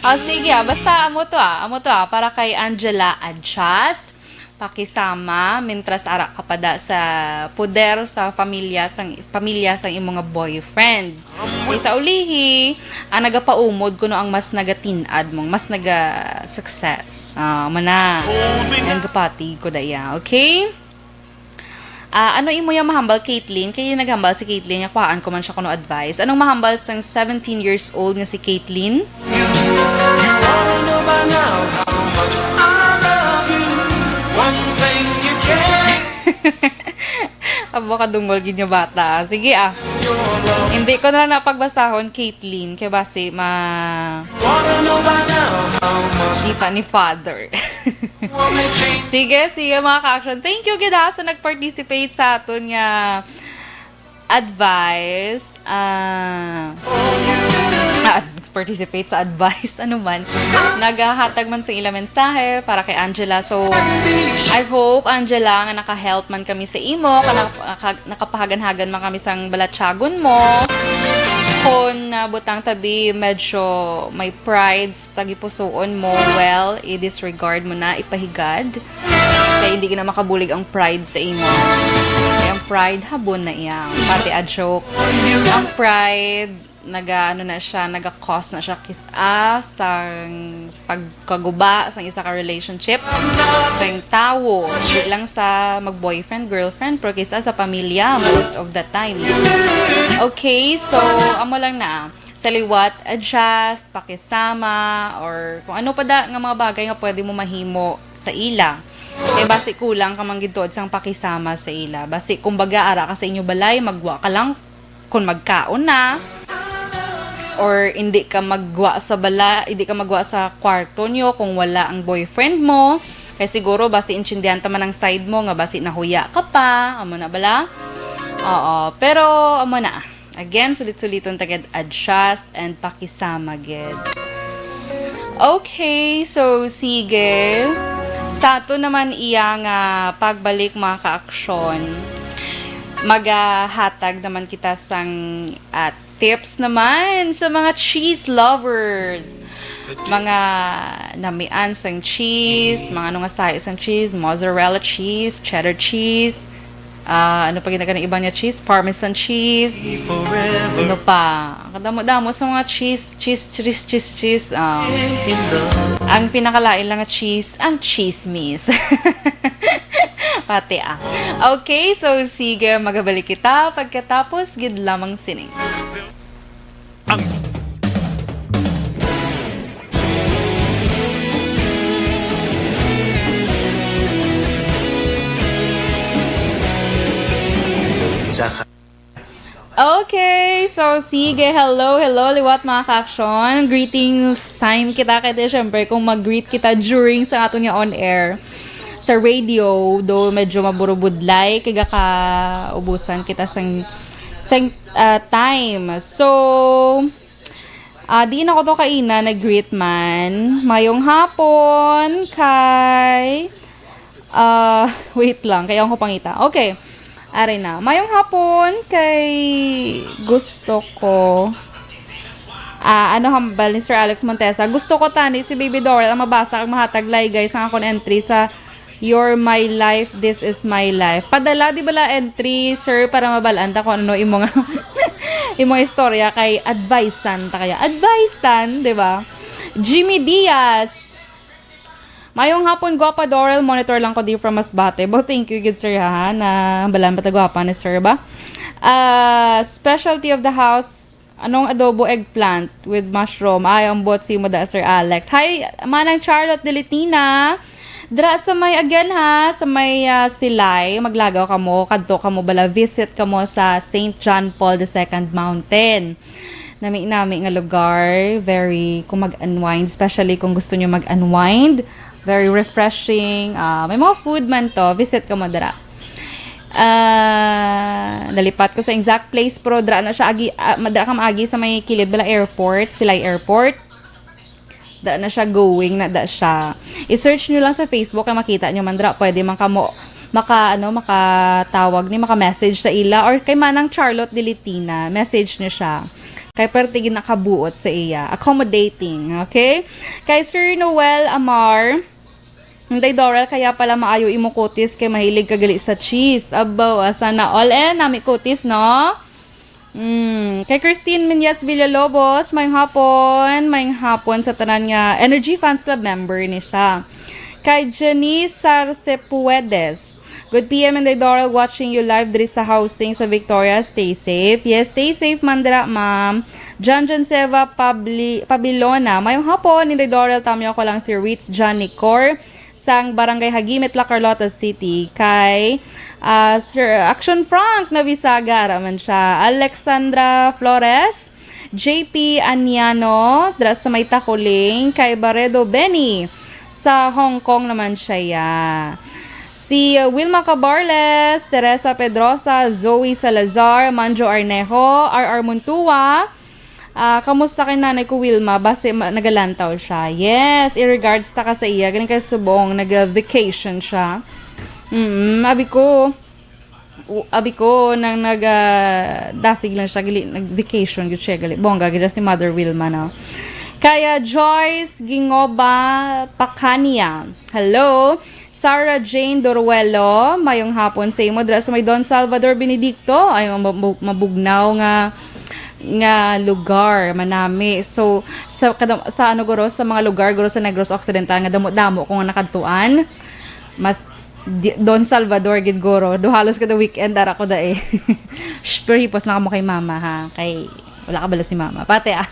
Oh, sige, ah, basta amo to, ah, amo to, ah, para kay Angela Adjust, pakisama, mintras ara ka pa da sa poder sa pamilya sang, pamilya sang imo nga boyfriend. Kay sa ulihi, ang nagapaumod kuno ang mas nagatin-ad mo, mas naga-success. Ah, amo na. Ang gapati ko da iya, okay? Ah, ano imo yang mahambal, Caitlyn? Kay naghambal si Caitlyn nga kuhaan ko man siya kuno advice. Anong mahambal sang seventeen years old nga si Caitlyn? Abo ka dungol gid nga bata. Sige, ah. Hindi ko na lang napagbasahon, Caitlyn, kay basi ma-, kita ni Father. Sige, sige, mga ka-action. Thank you gid, ha, sa nag-participate sa aton nga advice. Ah, ah, participate sa advice, ano man. Nagahatag man sa ila mensahe para kay Angela. So, I hope, Angela, nga naka-help man kami sa imo, ka naka-, naka-, nakapahagan-hagan man kami sang balatyagon mo. Kung, ah, butang tabi, medyo may pride sa tagipusoon mo, well, i-disregard mo na, ipahigad. Kay hindi gina makabulig ang pride sa imo. Kay ang pride, habon na iya. Pati a joke. Ang pride, naga, ano na siya, naga-cause na siya kis-a sang pagkaguba sang isa ka relationship sang tawo. Di lang sa mag-boyfriend, girlfriend, pero kis-a sa pamilya most of the time. Okay, so, amo lang na. Sa liwat, adjust, pakisama, or kung ano pa da nga mga bagay nga pwede mo mahimo sa ila. Kay basi kulang ka man gid tuod sang pakisama sa ila. Basi, kumbaga, ara ka sa inyo balay, magwa ka lang kung magkaon na, or hindi ka magwa sa bala, hindi ka magwa sa kwarto nyo kung wala ang boyfriend mo. Kay siguro, basi intindihan ta man ang side mo nga basi nahuya ka pa, amo na bala? Oo, pero amo na. Again, sulit-suliton ta gid, adjust and pakisama gid. Okay, so sige. Sa ato naman iya nga pagbalik, mga kaaksyon, magahatag naman kita sang, ah, tips naman sa mga cheese lovers. Mga namian sang cheese, mga ano nga sahi sang cheese, mozzarella cheese, cheddar cheese, ah, ano pa gid ang iban nga cheese? Parmesan cheese. Ano pa? Kadamo-damo sa mga cheese, cheese, cheese, cheese, cheese. Ah, ang pinakalain lang nga cheese, ang chismis. Pati, ah. Okay, so sige, magabalik kita pagkatapos gid lamang sini. Ang Isa ka. Okay, so sige, hello, hello, liwat, mga kaaksyon. Greetings time kita kay, di, syempre, kung mag-greet kita during sa aton nga on air sa radio, do medyo maburubudlay kay gakaubusan kita sang, sang, ah, time. So, ah, di na ko to kaina nag-greet man. Mayong hapon kay, ah, wait lang, kay ako pangita. Okay. Ari na. Mayong hapon kay gusto ko, ah, ano hambal ni Sir Alex Montesa? Gusto ko tani si Baby Doral ang mabasa kag mahatag laygay sang akon entry sa You're My Life, This Is My Life. Padala, di bala, entry, sir, para mabal-an ta kung ano imo nga Imong istorya kay advice-an ta kaya. Advice-an, di ba? Jimmy Diaz. Mayong hapon, gwapa Dorel. Monitor lang ko di from Masbate. Bo, thank you, good sir, ha, na balan pa ta gwapa ni sir ba? Ah, specialty of the house, anong adobo eggplant with mushroom? Ay, ang bot si mo da, Sir Alex. Hi, Manang Charlotte Delitina. Dira sa may, again ha, sa may, ah, Silay, maglagaw kamo, kadto kamo bala, visit kamo sa Saint John Paul the Second Mountain. Nami-nami nga lugar, very, kung mag-unwind, especially kung gusto nyo mag-unwind, very refreshing. Ah, may mga food man to, visit kamo dira. Ah, nalipat ko sa exact place, pero dira na siya agi, ah, ma-, dira ka maagi sa may kilid bala airport, Silay Airport. Dira na siya going, na da siya. I-search nyo lang sa Facebook kay makita nyo man dira. Pwede man kamo maka, ano, makatawag ni, maka-message sa ila or kay Manang Charlotte Dilitina. Message nyo siya. Kay perte gid nakabuot sa iya. Accommodating, okay? Kay Sir Noel Amar, Inday Dorel, kaya pala maayo imo kutis kay mahilig ka gali sa cheese. Abaw, ah, sana all. Eh, nami kutis, no? Mm. Kay Christine Menyes Villalobos, mayong hapon. Mayong hapon sa tanan nga Energy Fans Club member ni siya. Kay Janice Sarcepuedes, "Good P M, Inday Dorel, watching you live diri sa housing sa Victoria. Stay safe." Yes, stay safe man dira, ma'am. Jan Jan Seva Pabli-, Pabilona, mayong hapon, Inday Dorel, tamyo ko lang si Ritz John Nicor sang Barangay Hagimit, La Carlota City. Kay, ah, Sir Action Frank Nabisaga, ra man siya. Alexandra Flores, J P Aniano, dira sa may Takuling. Kay Baredo Benny, sa Hong Kong naman siya. Si, uh, Wilma Cabarles, Teresa Pedrosa, Zoe Salazar, Manjo Arnejo, R R Muntua. Ah, kamusta kay nanay ko, Wilma? Basi ma-, nagalantaw siya. Yes, in regards ta ka sa iya, galing kay subong, nag-vacation siya. Mm, abi ko, u-, abi ko, nang nag, ah, dasig lang siya, gali, nag-vacation gid siya, gali. Bongga gid si Mother Wilma, no? Kaya Joyce Gingoba Pacania. Hello. Sarah Jane Doruelo, mayong hapon sa imo dira sa may Don Salvador Benedicto. Ay, ang mabu-, mabugnaw nga, nga lugar, manami. So, sa kada, sa ano, guro, sa mga lugar, guro, sa Negros Occidental nga damo-damo ko nga nakadtuan, mas di-, Don Salvador gid, guro. Do halos kada weekend ara ko da eh. Shh, pero hipos na kamo kay mama, ha. Kay wala ka bala si mama. Pati, ah.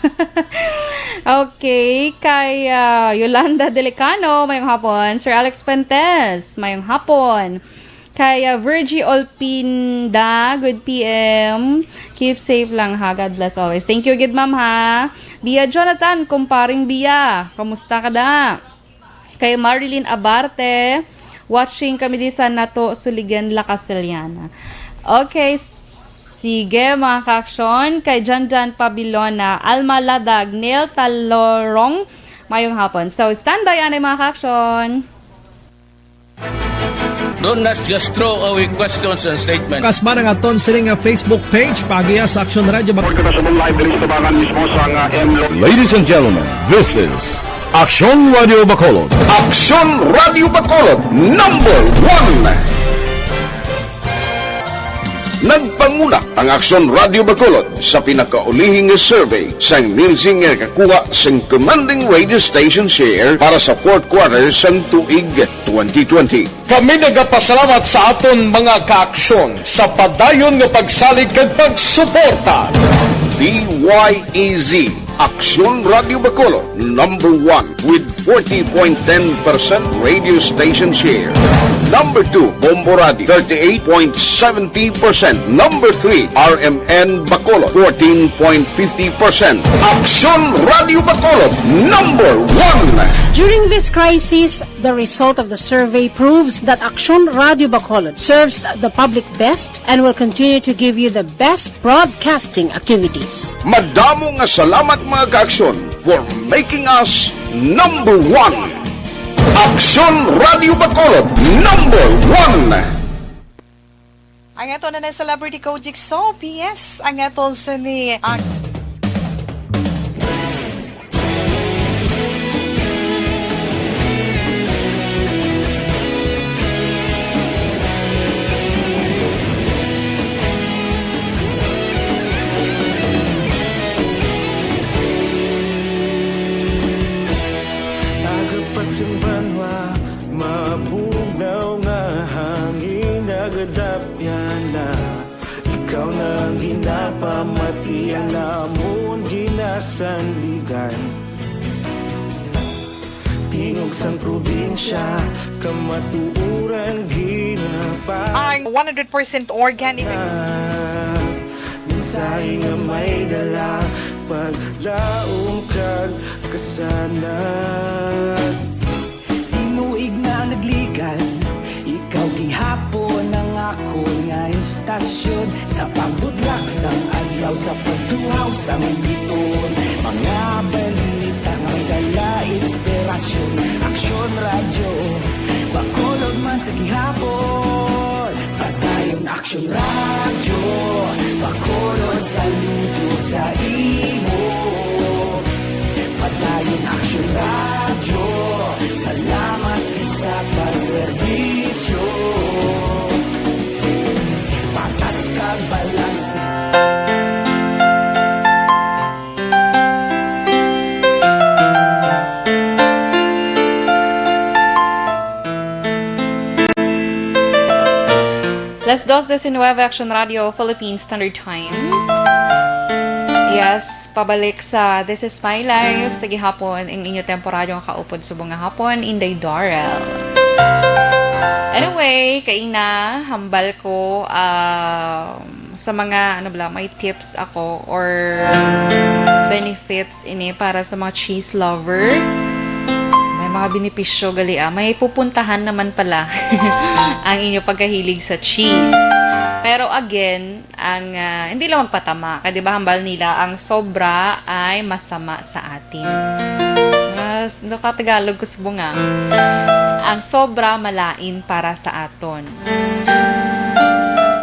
Okay, kay, ah, Yolanda Delicano, mayong hapon. Sir Alex Fuentes, mayong hapon. Kay, ah, Virgie Olpinda, good P M. Keep safe lang ha. God bless always. Thank you gid, ma'am, ha. Bia Jonathan, kumparing Bia, kamusta ka da? Kay Marilyn Abarte, watching kami di sa Nato, Suligan, La Castellana. Okay, sige, mga kaaksyon. Kay Janjan Pabilona, Alma Ladag, Neil Talorong, mayong hapon. So, standby anay, mga kaaksyon. Do not just throw away questions and statements. Kasman ang aton sini nga Facebook page, paagiha sa Aksyon Radio Bacolod. Report ka sa live diri sa tubangan mismo sa nga M Lo- Ladies and gentlemen, this is Aksyon Radio Bacolod. Aksyon Radio Bacolod, number one. Nagpanguna ang Aksyon Radio Bacolod sa pinakaulihi nga survey sang Nielsen nga nakakuha sang commanding radio station share para sa fourth quarter sang tuig twenty twenty. Kami nagapasalamat sa aton mga kaaksyon sa padayon nga pagsalig kag pagsuporta. D Y E Z, Aksyon Radio Bacolod, number one with forty point ten percent radio station share. Number two, Bombo Radio, thirty-eight point seventy percent. Number three, R M N Bacolod, fourteen point fifty percent. Aksyon Radio Bacolod, number one. During this crisis, the result of the survey proves that Aksyon Radio Bacolod serves the public best and will continue to give you the best broadcasting activities. Madamo nga salamat, mga kaaksyon, for making us number one. Aksyon Radio Bacolod, number one. Ang ato na na Celebrity Kojic Soap, yes, ang ato sini ang Namon ginasandigan, tingog sang probinsya, kamatuoran ginapa- Ay, one hundred percent organic. Mensahe nga may dala, paglaom kag kasanag. Tinuig na nagligan, ikaw gihapon ang akon nga istasyon. Sa pagbudlak sang adlaw, sa pagtuhaw sang biton, mga balita may dala inspirasyon. Aksyon Radyo, Bacolod man sa gihapon. Padayon Aksyon Radyo, Bacolod, saludo sa imo. Padayon Aksyon Radyo, salamat gid sa pagserbisyo. Patas kag balanse. Las dos diecinueve, Action Radio, Philippine Standard Time. Yes, pabalik sa This Is My Life sa gihapon, ang inyo temporaryong kaupod subong nga hapon, Inday Dorel. Anyway, kaina, hambal ko, um, sa mga, ano bala, may tips ako or benefits ini para sa mga cheese lover. May mga benepisyo gali, ah. May pupuntahan naman pala ang inyo pagkahilig sa cheese. Pero again, ang, ah, hindi lang magpatama. Kaya di ba hambal nila, ang sobra ay masama sa atin. Mas, no ka Tagalog ko subong nga. Ang sobra malain para sa aton.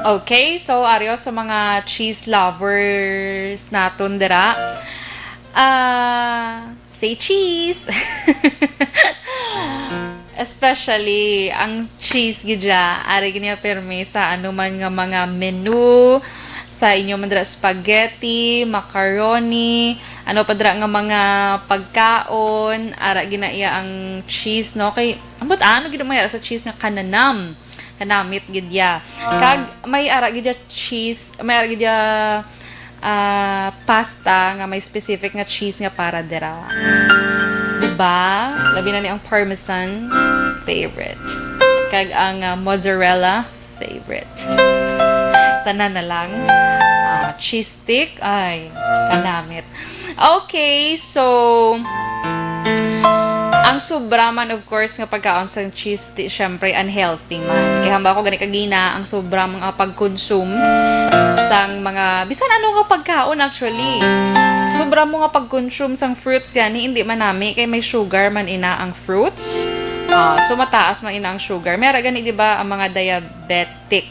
Okay, so aryo sa mga cheese lovers naton dira. Ah, say cheese. Especially ang cheese gid ya, ari gid niya pirmi sa anuman nga mga menu, sa inyo man dira spaghetti, macaroni, ano pa dira nga mga pagkaon, ara gid na iya ang cheese, no? Kay, ambot ano gid may ara sa cheese nga kananam, kanamit gid ya. Kag may ara gid ya cheese, may ara gid ya, ah, pasta nga may specific nga cheese nga para dira. Diba? Labi na ni ang parmesan, favorite. Kag ang, ah, mozzarella, favorite. Tanan na lang. Ah, cheese stick, ay, kanamit. Okay, so, ang sobra man, of course, nga pagkaon sang cheese, di, syempre, unhealthy man. Kaya hamba ko gani kagina, ang sobra mga pagkonsum sang mga, bisan ano nga pagkaon, actually. Sobra mo nga pagkonsum sang fruits gani, hindi man nami, kay may sugar man ina ang fruits. Ah, so, mataas man ina ang sugar. May ara gani, di ba, ang mga diabetic.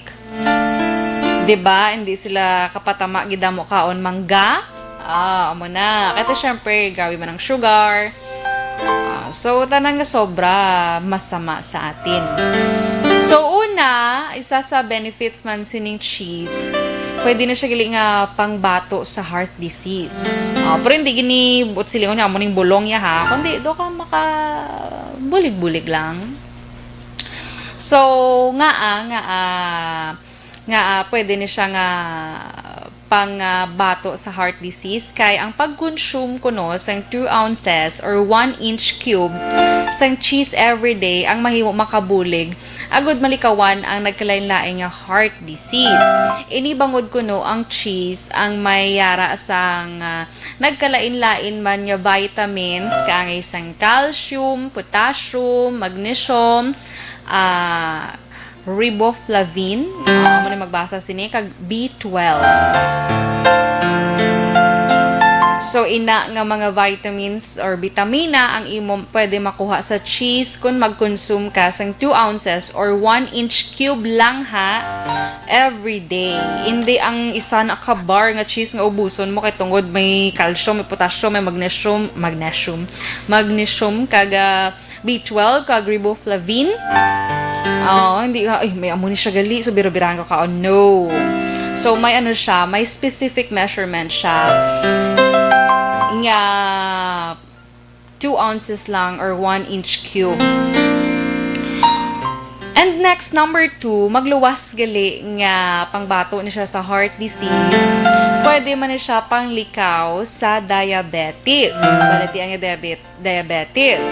Di ba? Hindi sila kapatama gid damo kaon mangga. Ah, amo na. Kaya syempre, grabe man ang sugar. Ah, so, tanan nga sobra, masama sa atin. So, una, isa sa benefits man sining cheese, pwede na siya gali nga pangbato sa heart disease. Ah, pero hindi gini buot silingon nga amo ning bulong ya ha, kundi do ka makabulig-bulig lang. So, nga, ah, nga, ah, nga, ah, pwede ni siya nga pang, ah, bato sa heart disease kay ang pag-consume kuno sang two ounces or one inch cube sang cheese every day ang mahimo makabulig agud malikawan ang nagkalain-lain nga heart disease. Ini bangod kuno ang cheese ang may yara sang, ah, nagkalain-lain man nga vitamins kaangay sang calcium, potassium, magnesium, ah, riboflavin, ah, amo ni magbasa sini, kag B twelve. So, ina nga mga vitamins or bitamina ang imo pwede makuha sa cheese kung mag-consume ka sang two ounces or one inch cube lang, ha, every day. Hindi ang isa na ka bar nga cheese nga ubuson mo kay tungod may calcium, may potassium, may magnesium, magnesium, magnesium, kag, ah, B twelve kag riboflavin. Oo, hindi nga, "Ay, may amo ni siya gali, so bira-birahan ko kaon." No. So, may ano siya, may specific measurement siya. Nga two ounces lang or one inch cube. Next, number two, magluwas gali nga pangbato ni siya sa heart disease. Pwede man ni siya panglikaw sa diabetes. Balatian nga diabet-, diabetes.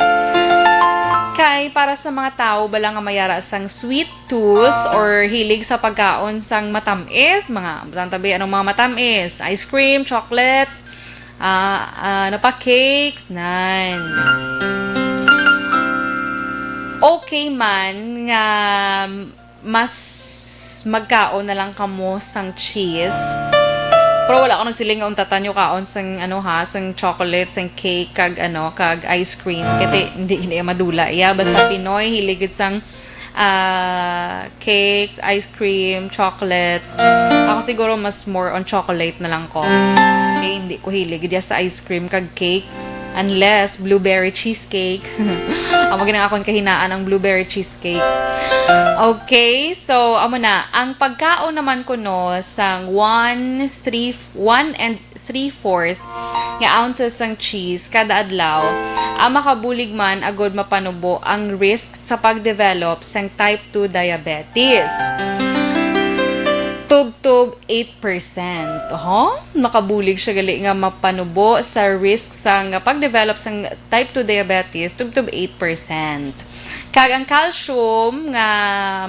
Kay para sa mga tawo bala nga may ara sang sweet tooth or hilig sa pagkaon sang matamis, mga, butang tabi, anong mga matamis? Ice cream, chocolates, ah, ah, ano pa, cakes, nan. Okay man nga mas magkaon na lang kamo sang cheese. Pero wala ko nagsiling nga unta ta nyo kaon sang, ano ha, sang chocolate, sang cake, kag, ano, kag ice cream. Kay hindi, hindi madula iya. Basta Pinoy, hilig gid sang, ah, cakes, ice cream, chocolates. Ako siguro mas more on chocolate na lang ko. Okay, hindi ko hilig gid sa ice cream kag cake. Unless blueberry cheesecake. Amo gid ang akon kahinaan, ang blueberry cheesecake. Okay, so amo na. Ang pagkaon naman kuno sang one, three, one and three-fourth nga ounces sang cheese kada adlaw, ah, makabulig man agud mapanubo ang risk sa pag-develop sang type two diabetes. Tubtob eight percent. Oho, makabulig siya gali nga mapanubo sa risk sang pag-develop sang type two diabetes, tubtob eight percent. Kag ang calcium nga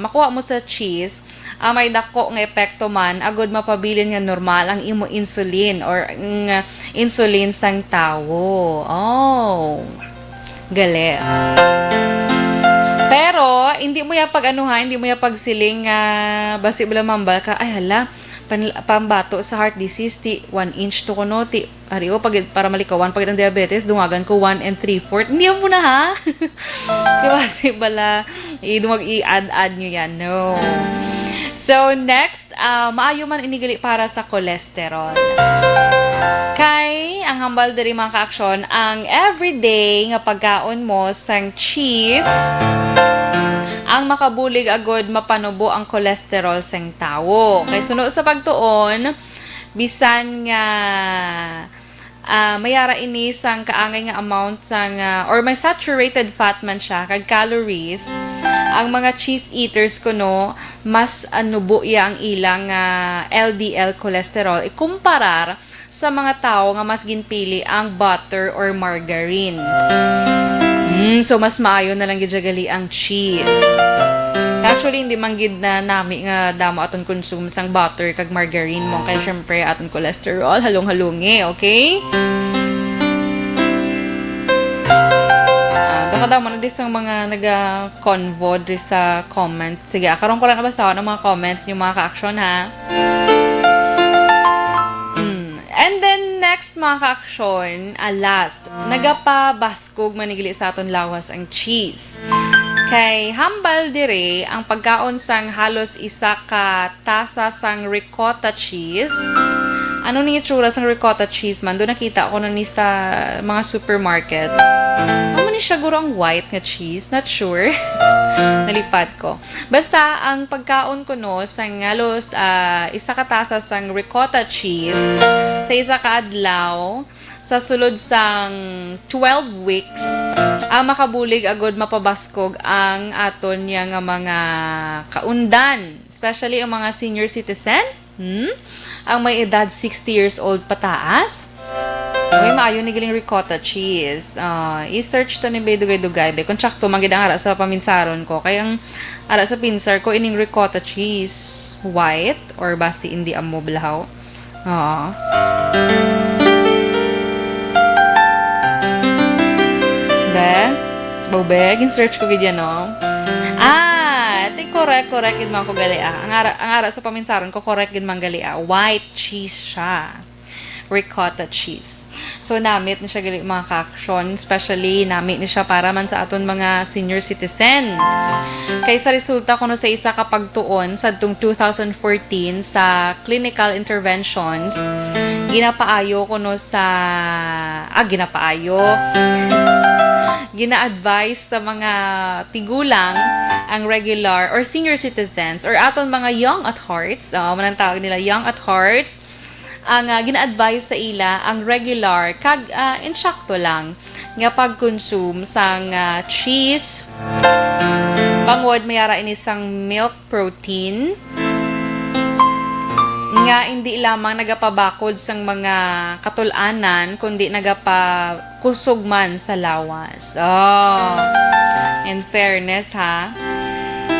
makuha mo sa cheese, ah, may dako nga epekto man agud mapabilin nga normal ang imo insulin or ang insulin sang tawo. Oh. Gali. Pero, hindi mo ya pag-ano ha, hindi mo ya pagsiling nga basi bala mambal ka, "Ay, hala, pan-, pambato sa heart disease, ti one inch to kuno, ti, ari o, pag, para malikawan, pag ang diabetes, dungagan ko one and three-fourth." Hindi mo na ha. Di ba, si bala, i-, dumag-, i-add-add nyo yan. No. So, next, ah, maayo man ini gali para sa cholesterol. Kay, ang hambal diri, mga kaaksyon, ang everyday nga pagkaon mo sang cheese, ang makabulig agud mapanubo ang cholesterol sang tawo. Kay suno sa pagtuon, bisan nga, ah, may ara ini sang kaangay nga amount sang, ah, or may saturated fat man siya, kag calories, ang mga cheese eaters kuno, mas, ah, nubo iya ang ilang, ah, L D L cholesterol ikumparar sa mga tawo nga mas ginpili ang butter or margarine. Mm, so, mas maayo na lang gid siya gali ang cheese. Actually, hindi man gid na nami nga damo aton consume sang butter kag margarine mo. Kay syempre, aton cholesterol, halong-halungi, okay? Ah, nakadamo na di sang mga naga-convo diri sa comment. Sige, ah, karon ko lang nabasahon ang mga comments niyo, mga ka-action, ha? Mm. And then, next, mga ka-action, ah, last, nagapabaskog man ni gali sa aton lawas ang cheese. Kay hambal dire ang pagkaon sang halos isa ka tasa sang ricotta cheese. Ano ni itsura sang ricotta cheese man? Doon nakita ko na ni sa mga supermarkets. Ano ni siya guro ang white nga cheese? Not sure. Nalipad ko. Basta, ang pagkaon kuno sang halos, ah, isa ka tasa sang ricotta cheese sa isa ka adlaw, sa sulod sang twelve weeks, ang makabulig agud mapabaskog ang aton niya nga mga kaundan, especially ang mga senior citizen, hmm? Ang may edad sixty years old pataas. Uy, maayo ni galing ricotta cheese. Ah, i-search to ni Bay Dugay-Dugay, be. Kung tsakto, man gid ang ara sa paminsaron ko. Kay ang ara sa pinsar ko, ining ricotta cheese, white, or basi hindi amo blahaw. Oo. Be? Bo, be? Gin-search ko gid yan, no? Ah, ti correct, correct gid man ko gali, ah. Ang ara, ang ara sa paminsaron ko, correct gid man gali, ah. White cheese siya. Ricotta cheese. So, namit ni siya gali, mga ka-action. Especially, namit ni siya para man sa aton mga senior citizen. Kay sa resulta kuno sa isa ka pagtuon sadtong two thousand fourteen sa clinical interventions, ginapaayo kuno sa, ah, ginapaayo. Gina-advise sa mga tigulang ang regular or senior citizens or aton mga young at hearts, ah, amo nang tawag nila, young at hearts, ang, ah, gina-advise sa ila ang regular kag, ah, insakto lang nga pag-consume sang, ah, cheese, Bangod may ara ini sang milk protein nga hindi lamang nagapabakod sang mga katul-anan, kundi nagapakusog man sa lawas. Oh, in fairness, ha?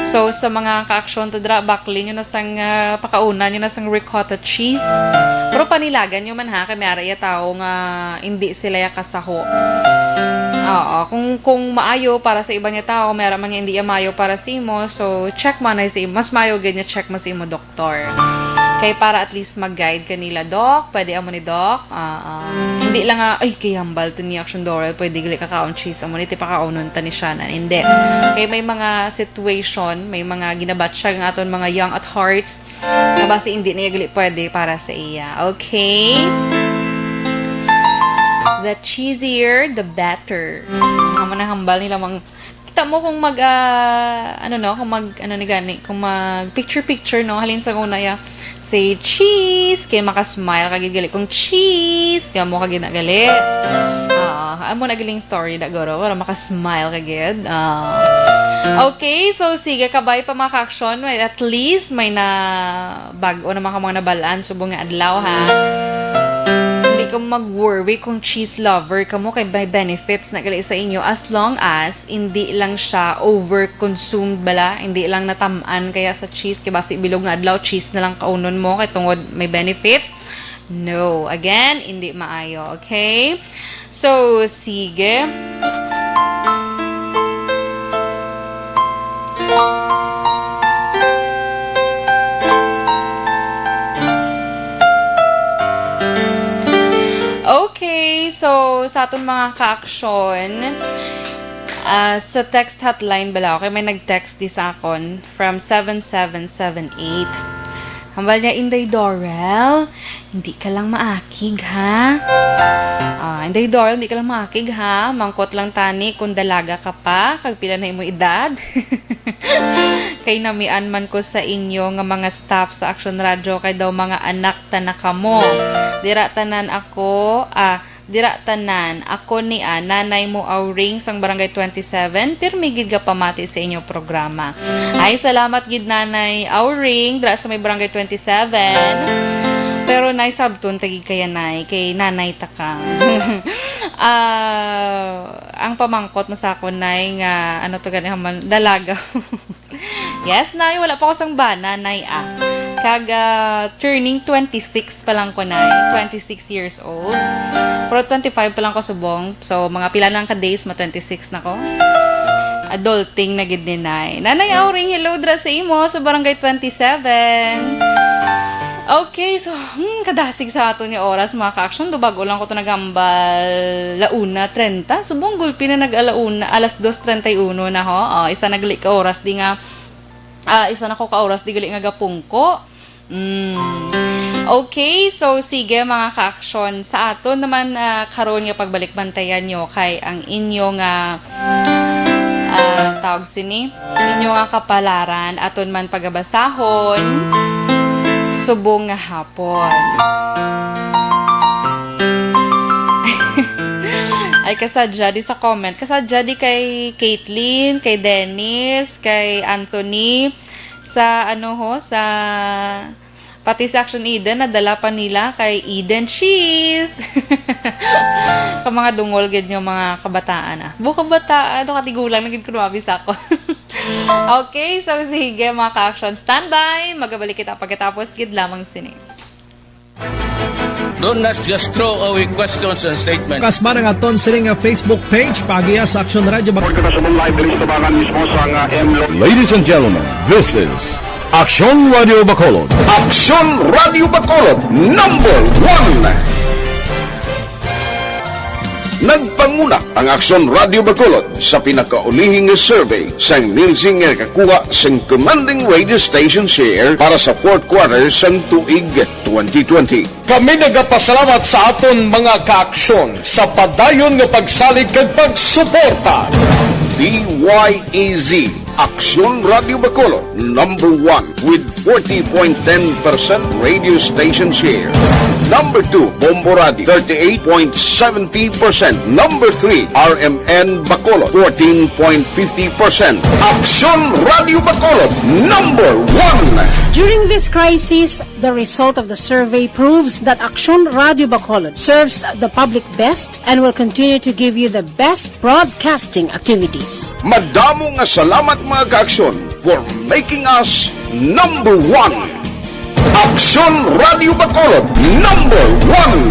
So, sa mga kaaksyon to dira, bakli nyo na sang, ah, pakauna nyo na sang ricotta cheese. Pero panilagan nyo man, ha, kay may ara iya tawo nga hindi sila ya kasaho. Oo, kung, kung maayo para sa iban nga tawo, may ara man nga hindi iya maayo para sa imo. So, check mo na sa imo. Mas maayo gid nga check mo sa imo doktor. Kay para at least mag-guide ka nila, "Doc, pwede amo ni Doc?" Ah, ah. Hindi lang nga, "Ay, kay hambal to ni Action Dorel, pwede gali kakaon cheese amo ni, ti pakaunon ta ni siya na." Hindi. Kay may mga situation, may mga ginabatsyag ang aton mga young at hearts, nga basi hindi na gali pwede para sa iya. Okay? The cheesier, the better. Amo na hambal nila mang, kita mo kung mag, ah, ano no, kung mag, ano ni gani, kung mag picture-picture, no, halin sa una ya, say cheese, kay makasmile ka gid gali. Kung cheese, kay mo ka gid na gali. Ah, amo na galing story da guro, para makasmile ka gid. Ah. Okay, so sige, kabay pa mga kaaksyon, may, at least may na bag-o naman ka mga nabal-an subong nga adlaw, ha. Hindi ka mag-worry kung cheese lover ka mo, kay may benefits na gali sa inyo as long as hindi lang siya overconsumed bala, hindi lang natam-an kaya sa cheese, kay basi bilog nga adlaw cheese na lang kaunon mo kay tungod may benefits. No, again, hindi maayo, okay? So, sige. Okay, so sa aton mga kaaksyon, ah, sa text hotline bala, okay, may nag-text di sa akon from seven seven seven eight. Hambal niya, "Inday Dorel, hindi ka lang maakig, ha? Ah, Inday Dorel, hindi ka lang maakig, ha? Mangkot lang tani kung dalaga ka pa, kag pila na imo edad." Kay namian man ko sa inyo nga mga staff sa Action Radio, kay daw mga anak ta na kamo. Dira tanan ako, ah, dira tanan ako ni, ah, Nanay mo Auring sang Barangay twenty-seven, pirmi gid gapamati sa inyo programa. Ay, salamat gid, Nanay Auring, dira sa may Barangay twenty-seven. Pero, Nay, sabton ta gid kaya, Nay, kay nanay ta ka. Ah, ang pamangkot mo sa akon, Nay, nga, ano to gani, haman, dalaga. Yes, Nay, wala pa ko sang bana, Nay, ah. Kag, ah, turning twenty-six pa lang ko, Nay. Twenty-six years old. Pero twenty-five pa lang ko subong. So, mga pila lang ka days, ma twenty-six na ko. Adulting na gid ni, Nay. Nanay Auring, hello dra sa imo sa Barangay twenty-seven. Okay, so, hmm, kadasig sa aton nga oras, mga ka-action. Do, bago lang ko to naghambal, la una treinta. Subong gulpi na nag-ala una, alas dos treinta y uno na, ho. Oh, isa na gali ka oras di nga, ah, isa na ko ka oras di gali nga gapungko. Mm. Okay, so sige, mga ka-action. Sa aton naman, ah, karon nga pagbalik bantayan nyo kay ang inyo nga, ah, tawag sini, inyo nga kapalaran, aton man pagabasahon, subong nga hapon. Ay, kasadya di sa comment. Kasadya di kay Caitlyn, kay Dennis, kay Anthony, sa ano ho, sa pati sa Action Eden, nadala pa nila kay Eden Cheese. Ka mga dungol gid nga mga kabataan, ah. Bu kabataan, ano, katigulang na gid ko, nuwabi sa ako. Okay, so sige, mga ka-action, standby. Magabalik kita pagkatapos gid lamang sini. Don't just throw away questions and statements. Kas man ang aton sini nga Facebook page, paagiha sa Action Radio Bac- Report ka sa live diri sa tabangan mismo sa nga M Lo- Ladies and gentlemen, this is Action Radio Bacolod. Action Radio Bacolod, number one. Nagpanguna ang Action Radio Bacolod sa pinakaulihi nga survey sang Nielsen nga nakakuha sang commanding radio station share para sa fourth quarter sang tuig twenty twenty. Kami nagapasalamat sa aton mga kaaksyon sa padayon nga pagsalig kag pagsuporta. D Y E Z, Aksyon Radio Bacolod, number one with forty point ten percent radio station share. Number two, Bombo Radio, thirty-eight point seventy percent. Number three, R M N Bacolod, fourteen point fifty percent. Aksyon Radio Bacolod, number one. During this crisis, the result of the survey proves that Aksyon Radio Bacolod serves the public best and will continue to give you the best broadcasting activities. Madamo nga salamat, mga ka-Aksyon, for making us number one. Aksyon Radio Bacolod, number one.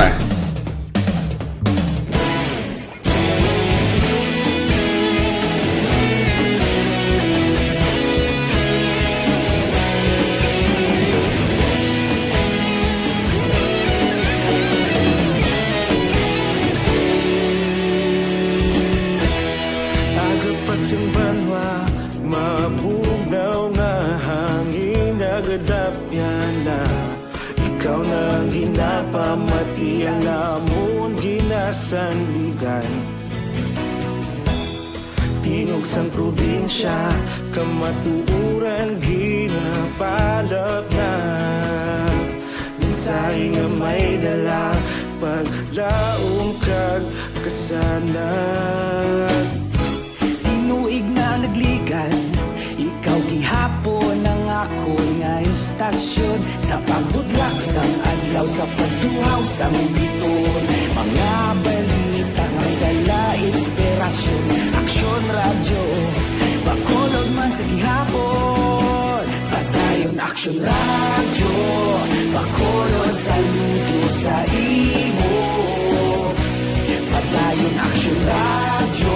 Aga pa sing banwa, mabugnaw nga hangin, nagadapyan na. Ikaw na ang ginapamati, ang amon ginasandigan. Tingog sang probinsya, kamatuoran ginapalapnag. Mensahe nga may dala, paglaom kag kasanag. Tinuig na nagligad, ikaw gihapon ang akon nga istasyon. Sa pagbutlak sang adlaw, sa pagtuhaw sang bituon, mga balita nga may dala inspirasyon. Aksyon Radyo, Bacolod man sa gihapon. Padayon Aksyon Radyo, Bacolod, saludo sa imo. Padayon Aksyon Radyo,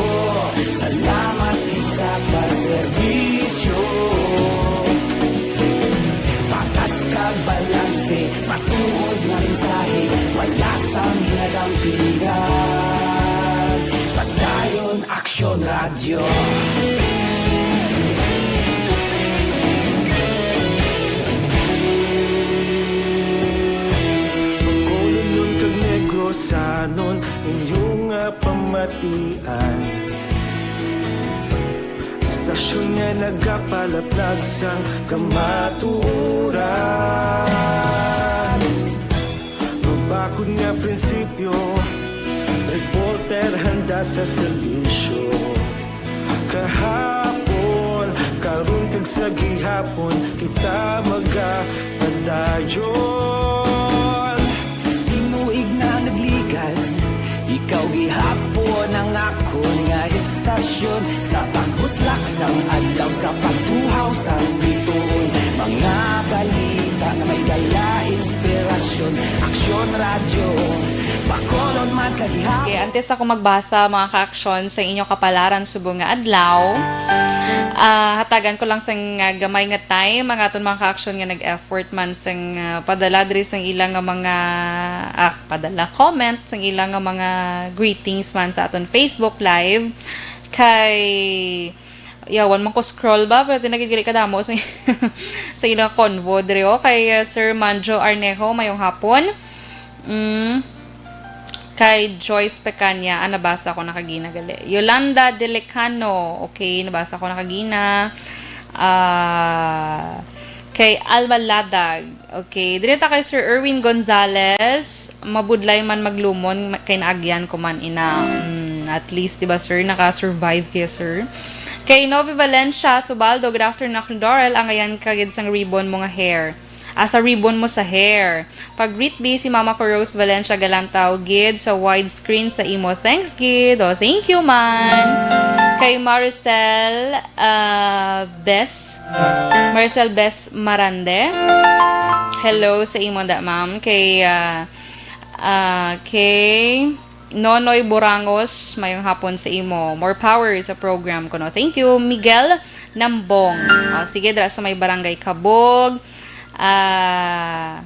salamat gid sa pagserbisyo. Patas kag balanse, matuod nga mensahe, wala sang ginadampigan. Padayon Aksyon Radyo. Bacolod kag Negrosanon, inyo nga pamatian. Istasyon nga nagapalaplag sang kamatuoran. Mabakod nga prinsipyo, reporter handa sa serbisyo. Kahapon, karon kag sa gihapon, kita magapadayon. Tinuig na nagligad, ikaw gihapon ang akon nga istasyon. Sa pagbutlak sang adlaw, sa pagtuhaw sang bituon, mga balita nga may dala inspirasyon. Aksyon Radyo, Bacolod man sa gihapon. Okay, antes ako magbasa, mga ka-Aksyon, sa inyo kapalaran subong nga adlaw, ah, hatagan ko lang sang, ah, gamay nga time ang aton mga ka-Aksyon nga nag-effort man sang, ah, padala diri sang ila nga mga, ah, padala comment sang ila nga mga greetings man sa aton Facebook Live. Kay, yawan man ko scroll ba, pero tinagigili kadamo sa, sa ila convo diri, oh. Kay, ah, Sir Manjo Arnejo, mayong hapon. Mm. Kay Joyce Pecania, ah, nabasa ko na kagina gali. Yolanda Delicano, okay, nabasa ko na kagina. Ah, kay Alma Ladag, okay. Diri ta kay Sir Erwin Gonzalez, mabudlay man maglumon, ma-, kay naagyan ko man ina. Mm, at least, di ba, sir, naka-survive kaya, sir. Kay Novi Valencia Subaldo, good afternoon, Doral, angayan ka gid sang ribbon mo nga hair. Ah, sa ribbon mo sa hair. Pag-greet bi si Mama ko Rose Valencia Galantaw gid sa widescreen sa imo. Thanks gid. Oh, thank you man. Kay Maricel, ah, Bes. Maricel Bes Marande. Hello sa imo da, ma'am. Kay, ah, ah, kay Nonoy Burangos, mayong hapon sa imo. More power sa program ko, no? Thank you, Miguel Nambong. Oh, sige, dira sa may Barangay Kabog. Ah,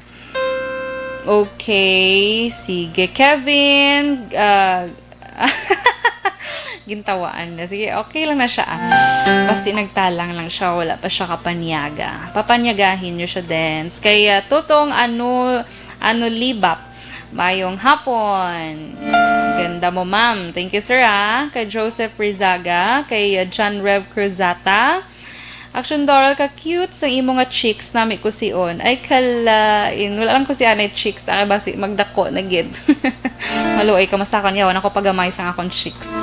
okay. Sige, Kevin. Ah, gintawaan na. Sige, okay lang na siya, ah. Basi nagtalang lang siya, wala pa siya kapanyaga. Papanyagahin niyo siya, Dens. Kay, ah, Tutong, ano, ano, Libak. Mayong hapon. Ganda mo, ma'am. Thank you, sir, ah. Kay Joseph Rizaga, kay, ah, John Rev Cruzata. Action Doral, ka-cute sang imo nga cheeks, nami ko sion. Ay, kalain. Wala lang ko si anay cheeks. Ay, basi magdako na gid. Maluoy ka, masakon. Yawan ako pagamay sang akon cheeks.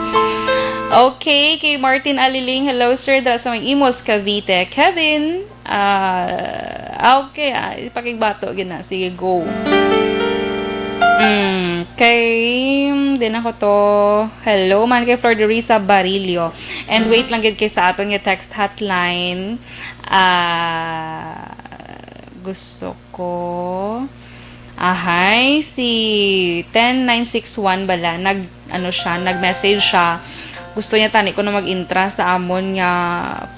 Okay, kay Martin Aliling, "Hello, sir. Dala sa may Imus, Cavite." Kevin, ah, ah, okay, ah, ipakigbato gid na. Sige, go. Mm, kay, din ako to. Hello, man kay Flor Dorisa Barillo. And wait lang gid kay sa aton nga text hotline. Ah, gusto ko. Ahay, si ten nine six one bala, nag, ano siya, nag-message siya. Gusto niya tani ko na mag-intra sa amon nga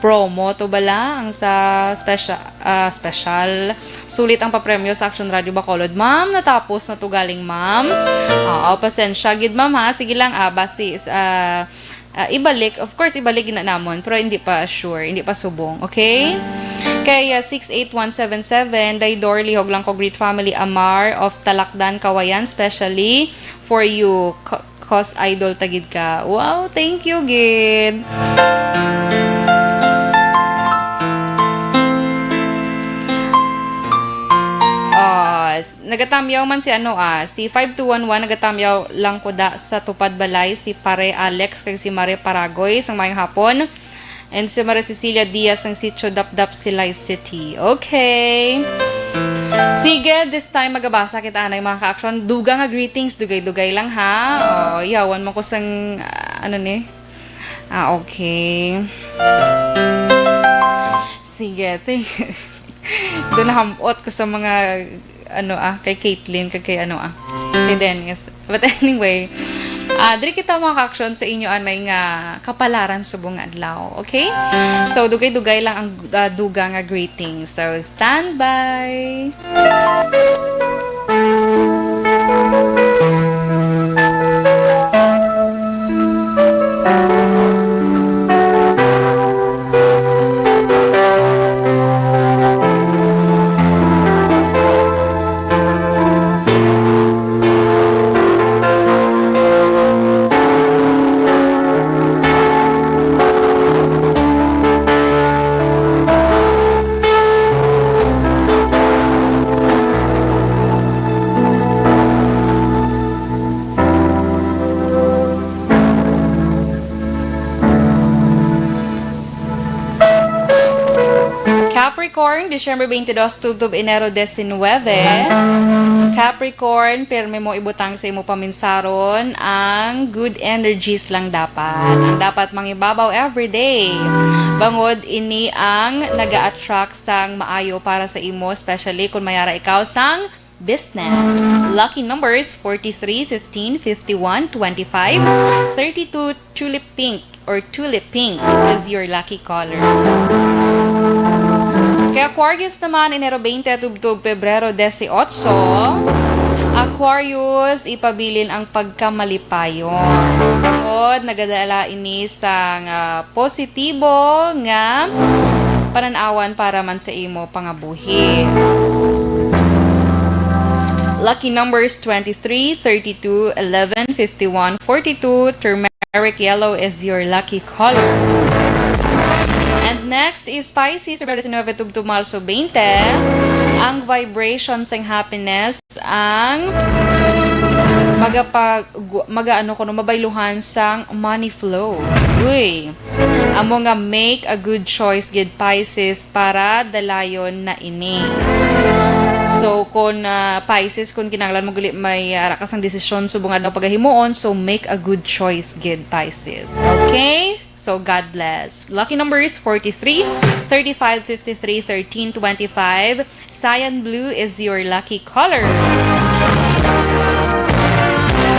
promo to bala, ang sa special, ah, special. Sulit ang papremyo sa Action Radio Bacolod. Ma'am, natapos na to galing, ma'am. Oo, pasensya gid, ma'am, ha. Sige lang, ah, basi, ah, ah, ibalik. Of course, ibalik na namon, pero hindi pa sure, hindi pa subong. Okay? Kay, ah, six eight one seven seven, Daydor, lihog lang ko, greet family Amar of Talakdan, Kawayan, specially for you. K-, cause idol ta gid ka. Wow, thank you gid. Ah, s-, nagatamyaw man si ano, ah, si five two one one, nagatamyaw lang ko da sa Tupad Balay, si Pare Alex kag si Mare Paragoy. Sang mayong hapon. And si Mare Cecilia Diaz sang Sitio Dapdap, Silay City. Okay. Sige, this time magabasa kita anay, mga ka-action. Dugang nga greetings, dugay-dugay lang, ha. Oh, yawan mo ko sang, ah, ano ni? Ah, okay. Sige, thank Doon nahamot ko sa mga, ano, ah, kay Caitlyn, kag kay, ano, ah, kay Dennis. But anyway, ah, diri kita, mga ka-action, sa inyo anay nga kapalaran subong nga adlaw, okay? So, dugay-dugay lang ang, ah, dugang nga greeting. So, stand by! Capricorn, Disyembre twenty-two tubtob Enero diecinuebe. Capricorn, pirme mo ibutang sa imo paminsaron ang good energies lang dapat. Ang dapat mangibabaw everyday. Bangod ini ang naga-attract sang maayo para sa imo, especially kung may ara ikaw sang business. Lucky numbers forty-three, fifteen, fifty-one, twenty-five, thirty-two, tulip pink or tulip pink is your lucky color. Kay Aquarius naman, Enero twenty tubtob Pebrero dieciocho. Aquarius, ipabilin ang pagkamalipayon. Bangod nagadala ini sang, ah, positibo nga panan-awan para man sa imo pangabuhi. Lucky numbers twenty-three, thirty-two, eleven, fifty-one, forty-two. Turmeric yellow is your lucky color. And next is Pisces, February diecinuebe tubtob Marso twenty. Ang vibration sang happiness ang magapag-, maga-, ano ko, no, mabayluhan sang money flow. Uy. Amo nga, make a good choice gid, Pisces, para dalayon na ini. So, kung, ah, Pisces, kung kinahanglan mo gali may, ah, ara ka sang desisyon subong adlaw pagahimuon, so make a good choice gid, Pisces. Okay? So, God bless. Lucky numbers forty-three, thirty-five, fifty-three, thirteen, twenty-five. Cyan blue is your lucky color.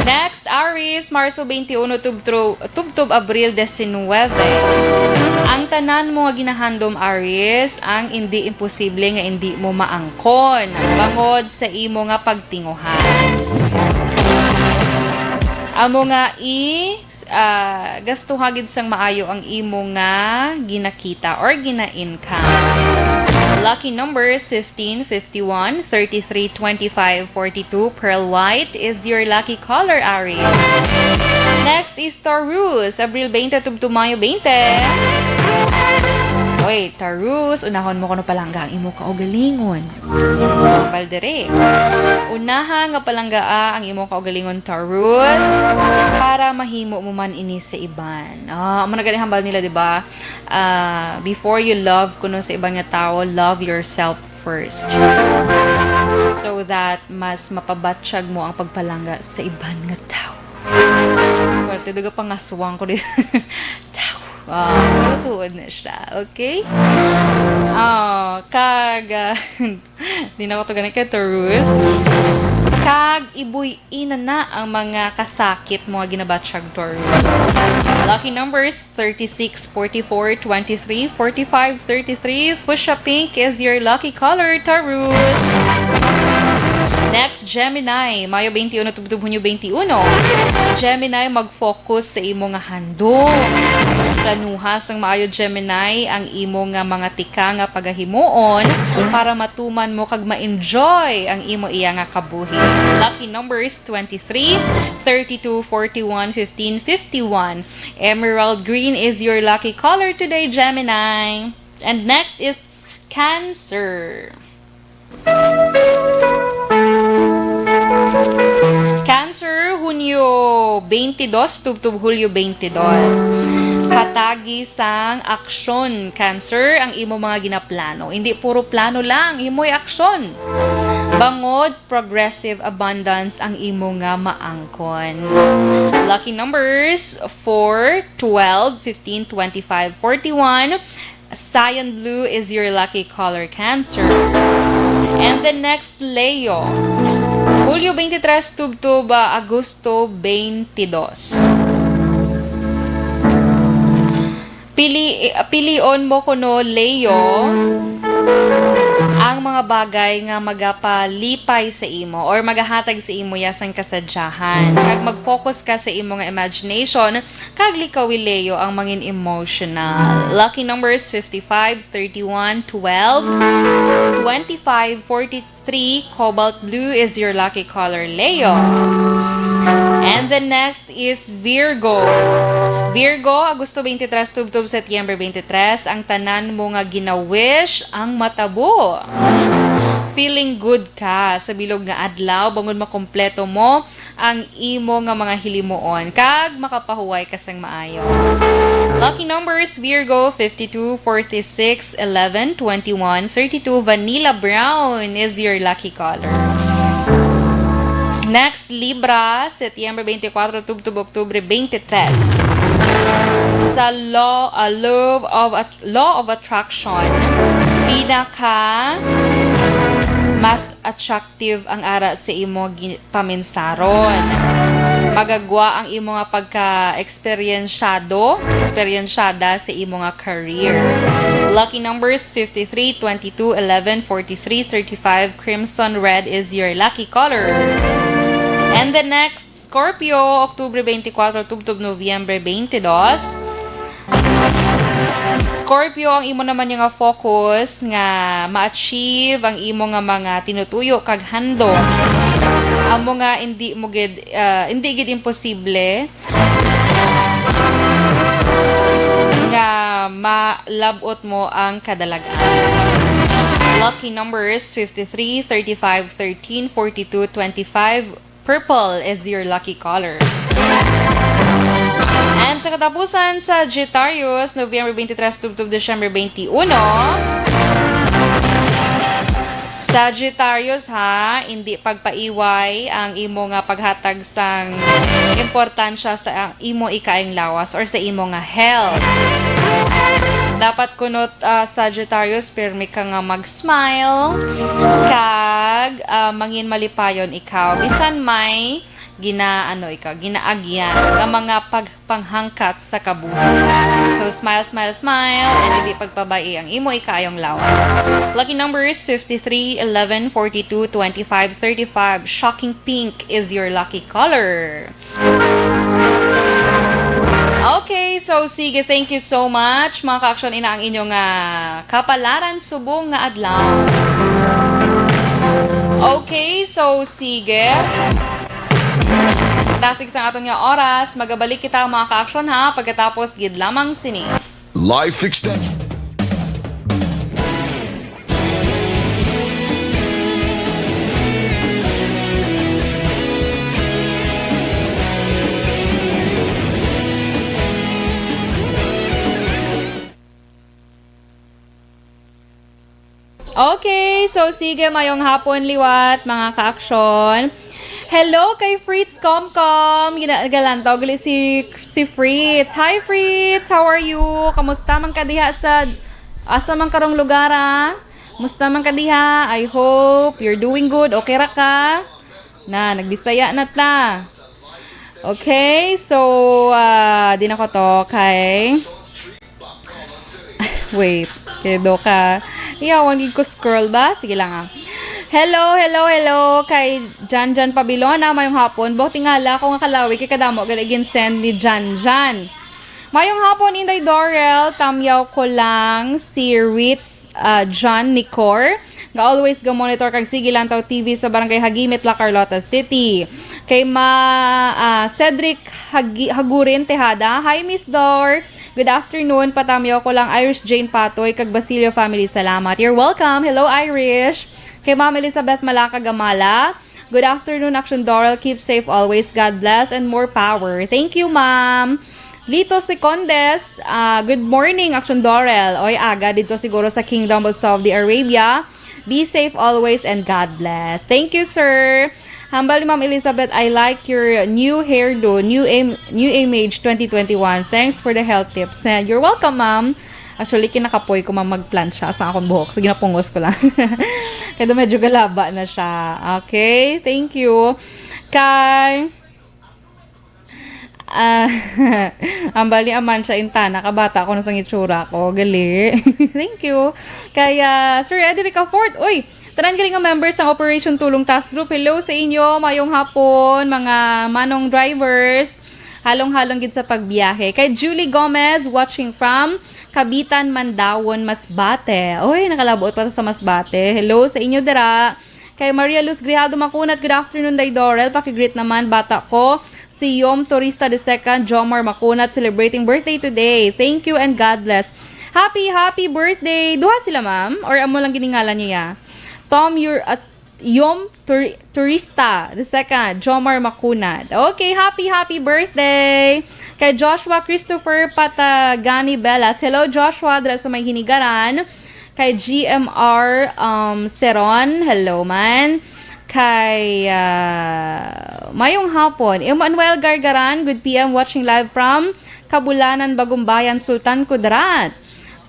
Next, Aries, Marso twenty-one tubtro-, tubtob Abril diecinuebe. Ang tanan mo nga ginahandom, Aries, ang indi imposible nga indi mo maangkon bangod sa imo nga pagtinguhan. Amo nga i-, ah, gastuha gid sang maayo ang imo nga ginakita or gina-income. Lucky numbers fifteen, fifty-one, thirty-three, twenty-five, forty-two. Pearl white is your lucky color, Aries. Next is Taurus, Abril twenty tubtob Mayo twenty. Oy, Taurus, unahon mo kuno palangga ang imo kaugalingon. Baldere. Unaha nga palanggaa ang imo kaugalingon, Taurus, para mahimo mo man ini sa iban. Ah, amo na gani hambal nila, di ba? Ah, before you love kuno sa iban nga tawo, love yourself first. So that mas mapabatyag mo ang pagpalangga sa iban nga tawo. Pwerte daga pangaswang ko di. Tawo. Ah, tuod na siya. Okay? Ah, kag, ah, di na ko to ganit kay Taurus. Kag ibuy-i na na ang mga kasakit mo nga ginabatyag, Taurus. Lucky numbers, thirty-six, forty-four, twenty-three, forty-five, thirty-three. Fuchsia pink is your lucky color, Taurus. Next, Gemini, Mayo twenty-one tubtob Hunyo twenty-one. Gemini, mag-focus sa imo nga handom. Planuha sang maayo, Gemini, ang imo nga mga tika nga pagahimuon para matuman mo kag ma-enjoy ang imo iya nga kabuhi. Lucky numbers, twenty-three, thirty-two, forty-one, fifteen, fifty-one. Emerald green is your lucky color today, Gemini. And next is Cancer. Cancer, Hunyo twenty-two tubtob Hulyo twenty-two. Hatagi sang aksyon, Cancer, ang imo mga ginaplano. Hindi puro plano lang, himoy aksyon. Bangod progressive abundance ang imo nga maangkon. Lucky numbers, four, twelve, fifteen, twenty-five, forty-one. Cyan blue is your lucky color, Cancer. And the next, Leo. Hulyo twenty-three tubtob, ah, Agosto twenty-two. Pili-, eh, pilion mo kuno, Leo, ang mga bagay nga magapalipay sa imo or magahatag sa imo ya sang kasadyahan. Kag mag-focus ka sa imo nga imagination, kag likawi, Leo, ang mangin emotional. Lucky numbers, fifty-five, thirty-one, twelve, twenty-five, forty-three, cobalt blue is your lucky color, Leo. And the next is Virgo. Virgo, Agosto twenty-three tubtob Setyembre twenty-three, ang tanan mo nga gina-wish ang matabo. Feeling good ka sa bilog nga adlaw, bangod makompleto mo ang imo nga mga hilimuon, kag makapahuway ka sang maayo. Lucky numbers, Virgo, fifty-two, forty-six, eleven, twenty-one, thirty-two. Vanilla brown is your lucky color. Next, Libra, Setyembre twenty-four tubtob Oktubre twenty-three. Sa law, ah, love of at-, law of attraction, pinaka mas attractive ang ara sa imo gi-, paminsaron. Magagwa ang imo nga pagka-eksperyensyado, eksperyensyada sa imo nga career. Lucky numbers, fifty-three, twenty-two, eleven, forty-three, thirty-five. Crimson red is your lucky color. And the next, Scorpio, Oktubre twenty-four tubtob Nobyembre twenty-two. Scorpio, ang imo naman nga focus nga ma-achieve ang imo nga mga tinutuyo kag handom. Amo nga hindi mo gid, ah, hindi gid imposible nga malab-ot mo ang kadalag-an. Lucky numbers, fifty-three, thirty-five, thirteen, forty-two, twenty-five. Purple is your lucky color. And sa katapusan, Sagittarius, November twenty-three tubtob December twenty-one. Sagittarius, ha, hindi pagpaiway ang imo nga paghatag sang importansya sa imo ikaayong lawas or sa imo nga health. Dapat kuno, ah, Sagittarius, pirmi ka nga mag-smile, kag, ah, mangin malipayon ikaw. Bisan may gina-, ano ikaw, ginaagyan nga mga pagpanghangkat sa kabuhi. So, smile, smile, smile, and hindi pagpabai ang imo ikaayong lawas. Lucky numbers, fifty-three, eleven, forty-two, twenty-five, thirty-five. Shocking pink is your lucky color. Okay, so sige, thank you so much, mga ka-aksyon. Ina ang inyong, ah, kapalaran subong nga adlaw. Okay, so sige. Tasig sa aton nga oras, magabalik kita, mga ka-aksyon, ha, pagkatapos gid lamang sini. Life extension. Okay, so sige, mayong hapon liwat, mga ka-aksyon. Hello kay Fritz Comcom. Gina-, galantaw gali si, si Fritz. Hi, Fritz. How are you? Kamusta man ka diha sa, asa man karong lugar, ah? Musta man ka diha? I hope you're doing good. Okay ra ka? Na, nagbisaya na ta. Okay, so, ah, di na ko to, kay Wait, kedo ka. Yawan gid ko scroll ba? Sige lang, ah. Hello, hello, hello kay Jan Jan Pabilona, mayong hapon. Buot tingala ko nga kalawi kay kadamo gali gin-send ni Jan Jan. Mayong hapon, Inday Dorel. Tamyaw ko lang si Ritz, ah, John Nicor, nga always ga-monitor kag sige Lantaw T V sa Barangay Hagimit, La Carlota City. Kay Ma, ah, Cedric Hagi-, Hagurin Tejada. Hi, Miss Dor. Good afternoon. Patamyaw ko lang Irish Jane Patoy kag Basilio family. Salamat. You're welcome. Hello, Irish. Kay Ma'am Elizabeth Malaka Gamala. Good afternoon, Action Doral. Keep safe always. God bless and more power. Thank you, ma'am. Lito Secondes, ah, good morning, Action Dorel. Oy, aga dito siguro sa Kingdom of Saudi Arabia. Be safe always and God bless. Thank you, sir. Hambal ni Ma'am Elizabeth, "I like your new hairdo, new im-, new image twenty twenty-one. Thanks for the health tips." And you're welcome, ma'am. Actually, kinakapoy ko, ma'am, magplancha sa akong buhok. So, ginapungos ko lang. Kaya medyo galaba na siya. Okay, thank you. Kay, ah, ang bali, Amancia Intana, kabata ko na sa itsura ko. Gali. Thank you. Kay, ah, Sir Eddie Ricafort, uy, tanan gali nga members sang Operation Tulong Task Group, hello sa inyo. Mayong hapon, mga manong drivers. Halong-halong gid sa pagbiyahe. Kay Julie Gomez, watching from Kabitan, Mandaon, Masbate. Uy, nakalabot pa ta sa Masbate. Hello sa inyo dira. Kay Maria Luz Grijaldo Macunat, "Good afternoon, Day Dorel. Paki-greet naman, bata ko, si Yom Turista the second, Jomar Macunat, celebrating birthday today. Thank you and God bless." Happy, happy birthday! Duha sila, ma'am? Or amo lang giningalan niya? Tom, your, at Yom Tur-, Turista the second, Jomar Macunat. Okay, happy, happy birthday! Kay Joshua Christopher Patagani Velas. Hello, Joshua, dira sa may Hinigaran. Kay G M R, um, Seron, hello man. Kay, ah, mayong hapon. Emmanuel Gargaran, good P M, watching live from Kabulanan, Bagumbayan, Sultan Kudarat.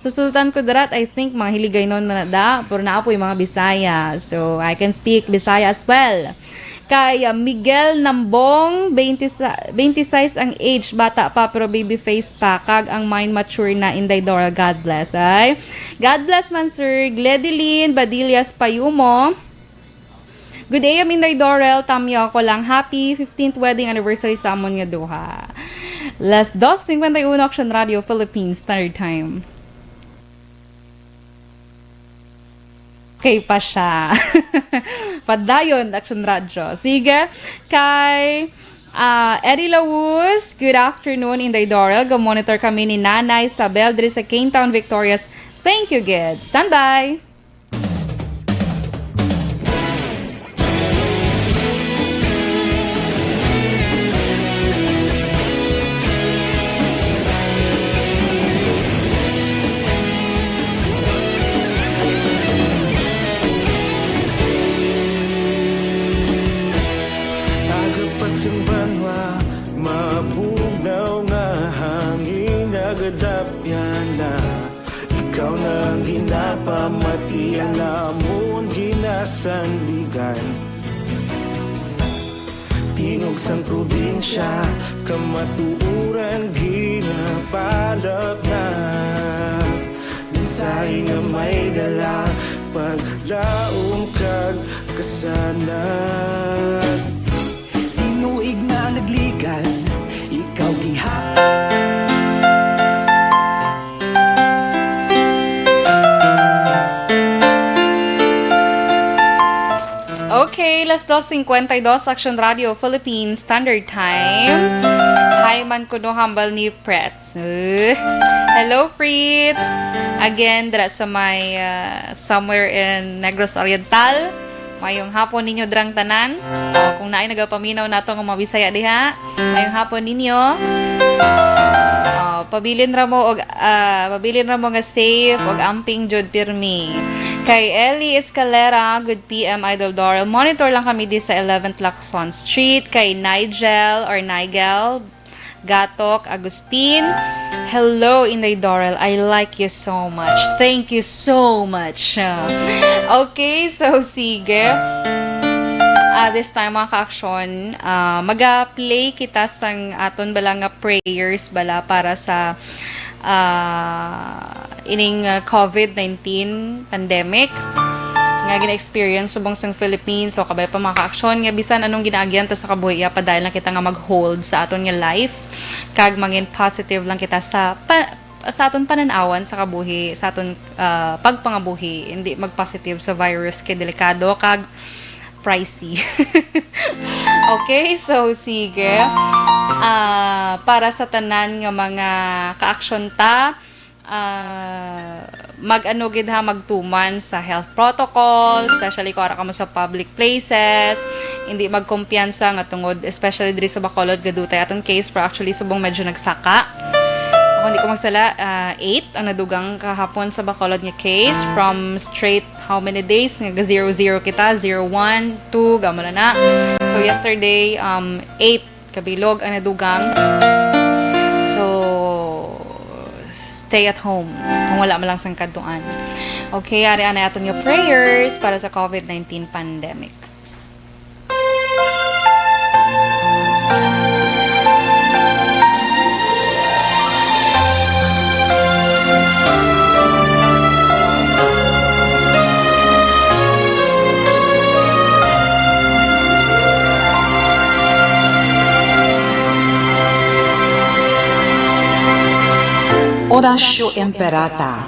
Sa Sultan Kudarat, I think, mga Hiligaynon man na da, pero naa po'y mga Bisaya. So, I can speak Bisaya as well. Kay, ah, Miguel Nambong, twenty, twenty-six ang age, bata pa pero baby face pa, kag ang mind mature na, Inday Dora, God bless, ay. God bless man, Sir Gledeline Badillas Payumo. Good day, Inday Dorel. Tamyaw ko lang. Happy fifteenth wedding anniversary sa amon nga duha. Las dos cincuenta y uno, Action Radio Philippines Standard Time. Okay pa siya. Padayon, Action Radyo. Sige, kay, ah, Eddie Lawus, "Good afternoon, Inday Dorel. Ga-monitor kami ni Nanay Isabel diri sa Kingtown, Victorias. Thank you, gid. Standby." Aga pa sang banwa, mabugnaw nga hangin, nagadapyan na. Ikaw na ang ginapamati, ang amon ginasandigan. Tingog sang probinsya, kamatuoran ginapalapnat. Mensahe nga may dala, paglaom kag kasanag. Tinuig na nagligan, ikaw giha- Okay, las dos cincuenta y dos, Action Radio Philippines Standard Time. Hi man kuno, hambal ni Prets. Eh, hello, Fritz. Again, dira sa may, ah, somewhere in Negros Oriental. Mayong hapon ninyo dirang tanan. O, kung naay nagapaminaw nato nga mga Bisaya diha, mayong hapon ninyo. O, Pabilin ra mo og, ah, pabilin ra mo nga safe og amping jud pirmi. Kay Ellie Escalera, good P M, Idol Doral. Monitor lang kami di sa eleventh Lacson Street. Kay Nigel or Nigel Gatok Agustin. Hello, Inday Doral. I like you so much. Thank you so much. Okay, so sige. Ah, this time, mga ka-aksyon, ah, maga-play kita sang aton bala nga prayers bala para sa, ah, ining, ah, covid nineteen pandemic nga gina-experience subong sang Philippines. So, kabay pa, mga ka-aksyon, nga bisan anong ginaagyan ta sa kabuhi, iya padayon lang kita nga mag-hold sa aton nga life kag mangin positive lang kita sa pa-, sa aton panan-awan sa kabuhi, sa aton, ah, pagpangabuhi. Hindi mag-positive sa virus kay delikado kag pricey. Okay, so sige. Ah, para sa tanan nga mga ka-aksyon ta, ah, mag-ano gid ha, magtuman sa health protocol, especially kung ara kamo sa public places. Hindi magkumpiyansa nga tungod, especially diri sa Bacolod, gadutay aton case, pero actually subong medyo nagsaka. Kung hindi ko magsala, ah, eight ang nadugang kahapon sa Bacolod nga case, from straight how many days nga ga-zero zero kita, zero one, two, gamo na na. So yesterday, um, eight kabilog ang nadugang. So, stay at home kung wala man lang sang kadtuan. Okay, ari anay aton nga prayers para sa covid nineteen pandemic. Oratio Imperata,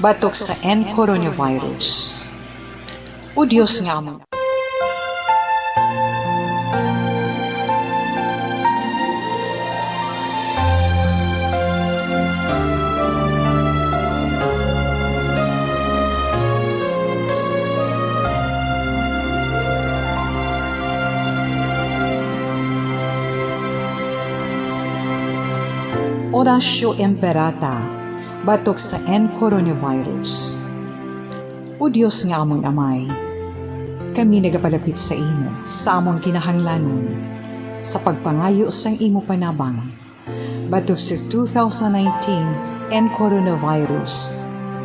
batok sa N coronavirus. O Dios nga amon. Oratio Imperata, batok sa N coronavirus. O Dios nga amon Amay, kami nagapalapit sa imo sa amon kinahanglanon sa pagpangayo sang imo panabang batok sa two thousand nineteen N coronavirus,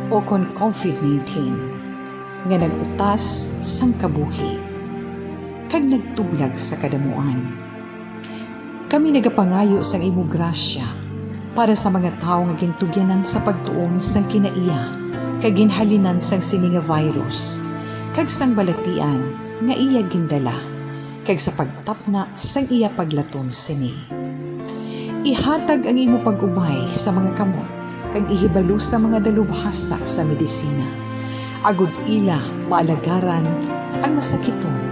o kon covid nineteen, nga nag-utas sang kabuhi kag nagtublag sa kadamuan. Kami nagapangayo sang imo grasya para sa mga tawo nga gintugyanan sa pagtuon sang kinaiya kag ginhalinan sang sini nga virus, kag sang balatian nga iya gindala, kag sa pagtapna sang iya paglaton sini. Ihatag ang imo pag-ubay sa mga kamot kag ihibalo sa mga dalubhasa sa medisina, agod ila maalagaran ang masakiton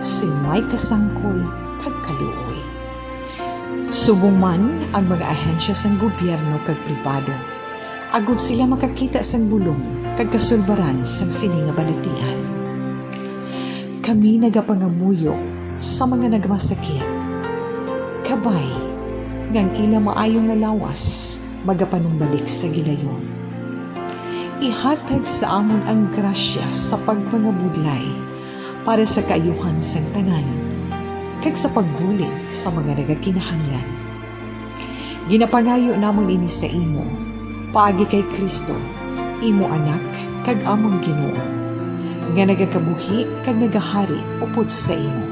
sing may kasangkol kag kaluoy. Subong man ang mga ahensya sang gobyerno kag pribado, agod sila makakita sang bulong kag kasulbaran sang sini nga balatian. Kami nagapangamuyo sa mga nagmasakit, kabay nga ang ila maayo nga lawas magapanumbalik sa gilayon. Ihatag sa amon ang grasya sa pagpangabudlay para sa kaayuhan sang tanan, kag sa pagbulig sa mga nagakinahanglan. Ginapangayo namon ini sa imo, paagi kay Cristo, imo Anak kag amon Ginoo, nga nagakabuhi kag nagahari upod sa imo,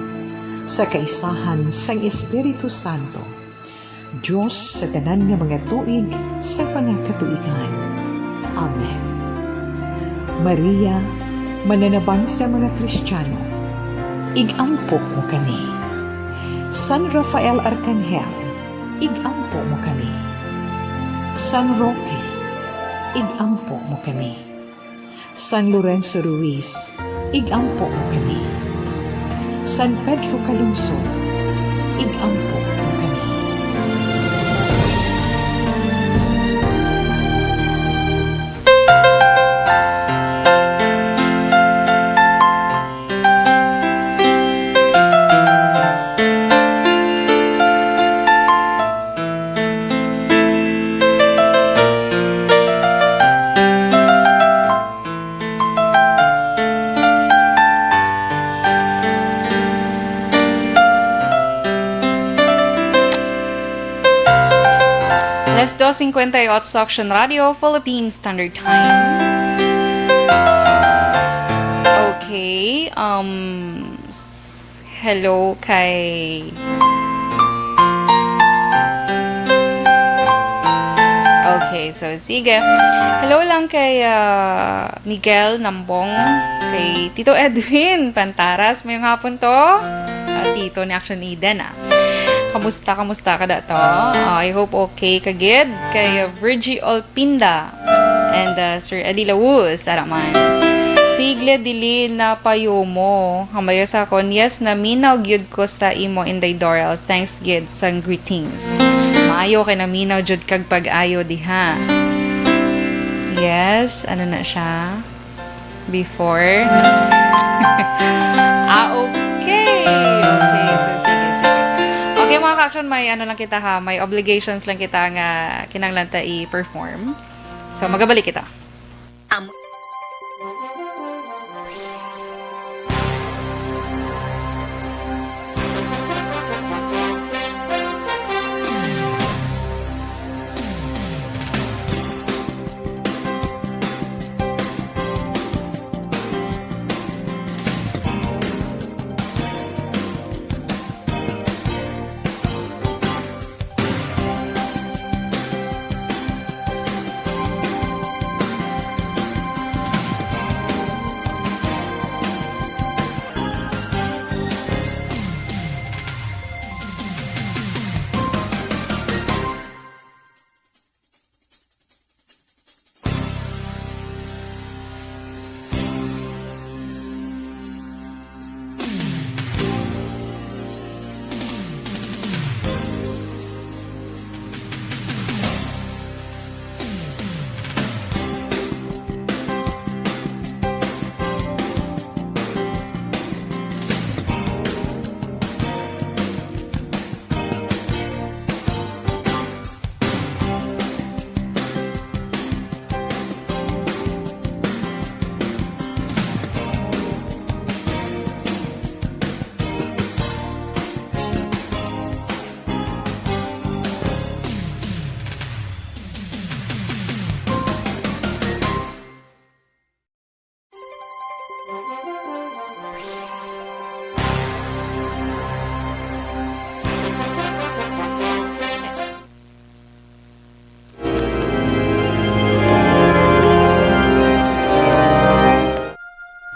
sa kaisahan sang Espiritu Santo, Dios sa tanan nga mga tuig sa mga katuigan. Amen. Maria, mananabang sa mga Kristiyano, ig-ampo mo kami. San Rafael Arkanghel, ig-ampo mo kami. San Roque, ig-ampo mo kami. San Lorenzo Ruiz, ig-ampo mo kami. San Pedro Calungsod, ig-ampo mo kami. Cinquenta y ocho Action Radio, Philippine Standard Time. Okay, um, s- hello kay... Okay, so sige. Hello lang kay, ah, Miguel Nambong, kay Tito Edwin Pantaras. Mayong hapon to. Ah, Tito ni Action Eden, ah. Kamusta, kamusta ka da to? Ah, I hope okay ka gid. Kay, ah, Virgie Olpinda and, ah, Sir Eddie Lawus, ara man. Sigle dili na payumo. Hamaya sa akon, yes, naminaw gyud ko sa imo, Inday Doral. Thanks gid sang greetings. Maayo kay naminaw jud kag pag-ayo diha. Yes, ano na siya? Before? Ah, okay. Okay, so sige, sige. Okay, mga ka-action, may ano lang kita ha, may obligations lang kita nga kinahanglan ta i-perform. So, magabalik kita. Am-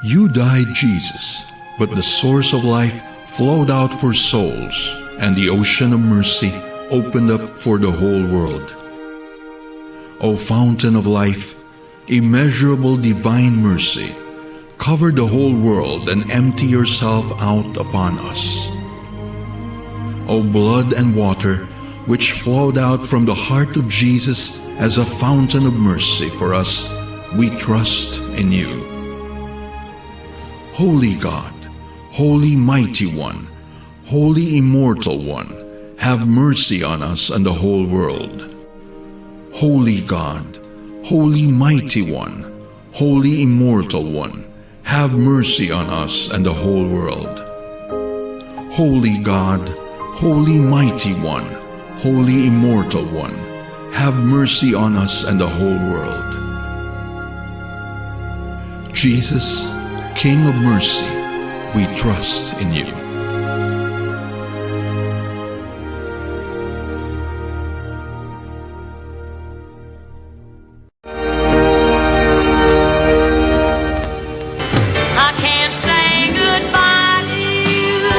You died, Jesus, but the source of life flowed out for souls, and the ocean of mercy opened up for the whole world. O fountain of life, immeasurable divine mercy, cover the whole world and empty yourself out upon us. O blood and water, which flowed out from the heart of Jesus as a fountain of mercy for us, we trust in you. Holy God, Holy Mighty One, Holy Immortal One, have mercy on us and the whole world. Holy God, Holy Mighty One, Holy Immortal One, have mercy on us and the whole world. Holy God, Holy Mighty One, Holy Immortal One, have mercy on us and the whole world. Jesus, King of mercy, we trust in you. I can't say goodbye to you,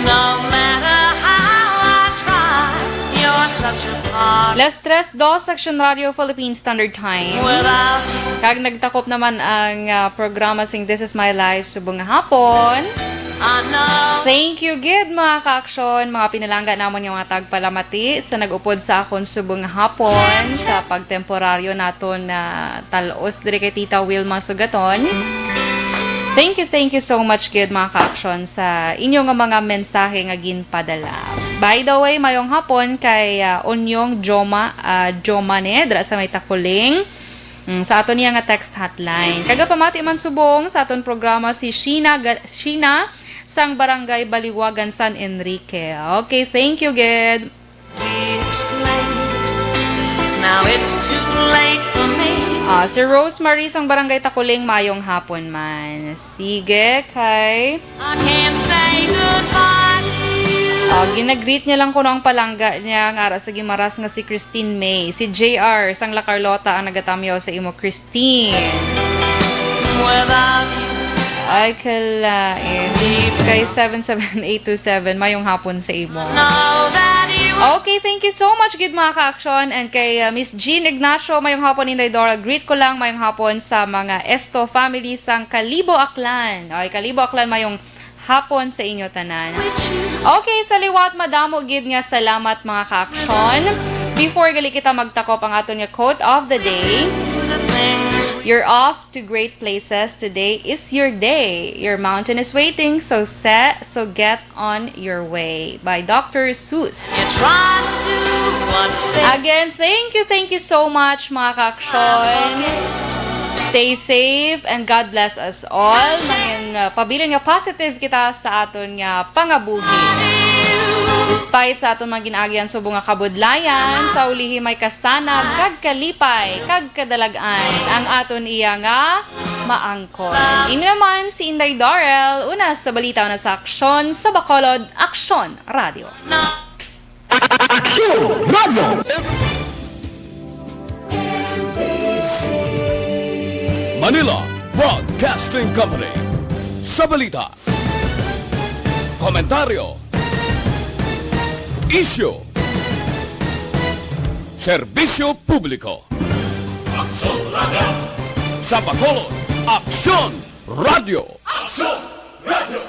no matter how I try. You're such a part Las tres dos, Action Radio Philippine Standard Time. Without you. Kag nagtakop naman ang, ah, programa sing This Is My Life subong nga hapon. I know. Thank you gid, mga ka-action, mga pinalangga namon nga mga tagpalamati sa nag-upod sa akon subong nga hapon sa pagtemporaryo naton na tal-os diri kay Tita Wilma Sugaton. Thank you, thank you so much gid, mga ka-action, sa inyo nga mga mensahe nga ginpadala. By the way, mayong hapon kay, ah, Onyong Joma, ah, Jomane, dira sa may Takuling. Mm, sa ato niya nga text hotline. Kagapamati man subong sa aton programa si Sheena Ga-, Sheena sang Barangay Baliwagan, San Enrique. Okay, thank you gid. Explain Now it's too late for me. Ah, si Rosemary sang Barangay Takuling, mayong hapon man. Sige, kay I can't say goodbye to you. Ah, ginagreet niya lang kuno ang palangga niya nga ara sa Guimaras nga si Christine May. Si J R sang La Carlota ang nagatamyaw sa imo, Christine. Without you, ay, kalain. Kay seven seven eight two seven, mayong hapon sa imo. Know that you. Okay, thank you so much, gid, mga ka-aksyon. And kay, uh, Miss Jean Ignacio, mayong hapon, Inday Dora. Greet ko lang, mayong hapon sa mga Esto family sang Kalibo, Aklan. Okay, Kalibo, Aklan, mayong hapon sa inyo tanan. Okay, sa liwat, madamo gid nga salamat, mga ka-aksyon. Before gali kita magtakop ang aton nga quote of the day, you're off to great places. Today is your day. Your mountain is waiting, so set, so get on your way. By Doctor Seuss. You try to do what's fair. Again, thank you, thank you so much, mga ka-aksyon. Stay safe and God bless us all. Mangin, uh, pabilin nga positive kita sa aton nga pangabuhi. Despite sa aton mga gin-agian subong nga kabudlayan, sa ulihi may kasanag, kag kalipay, kag kadalag-an ang aton iya nga maangkon. Ini naman si Inday Darrell, una sa balita, una sa aksyon, sa Bacolod, Aksyon Radio. Aksyon Radio. Manila Broadcasting Company. Sa balita, komentaryo, isyu, serbisyo publiko. Aksyon Radio. Sa Bacolod, Aksyon Radio. Aksyon Radio.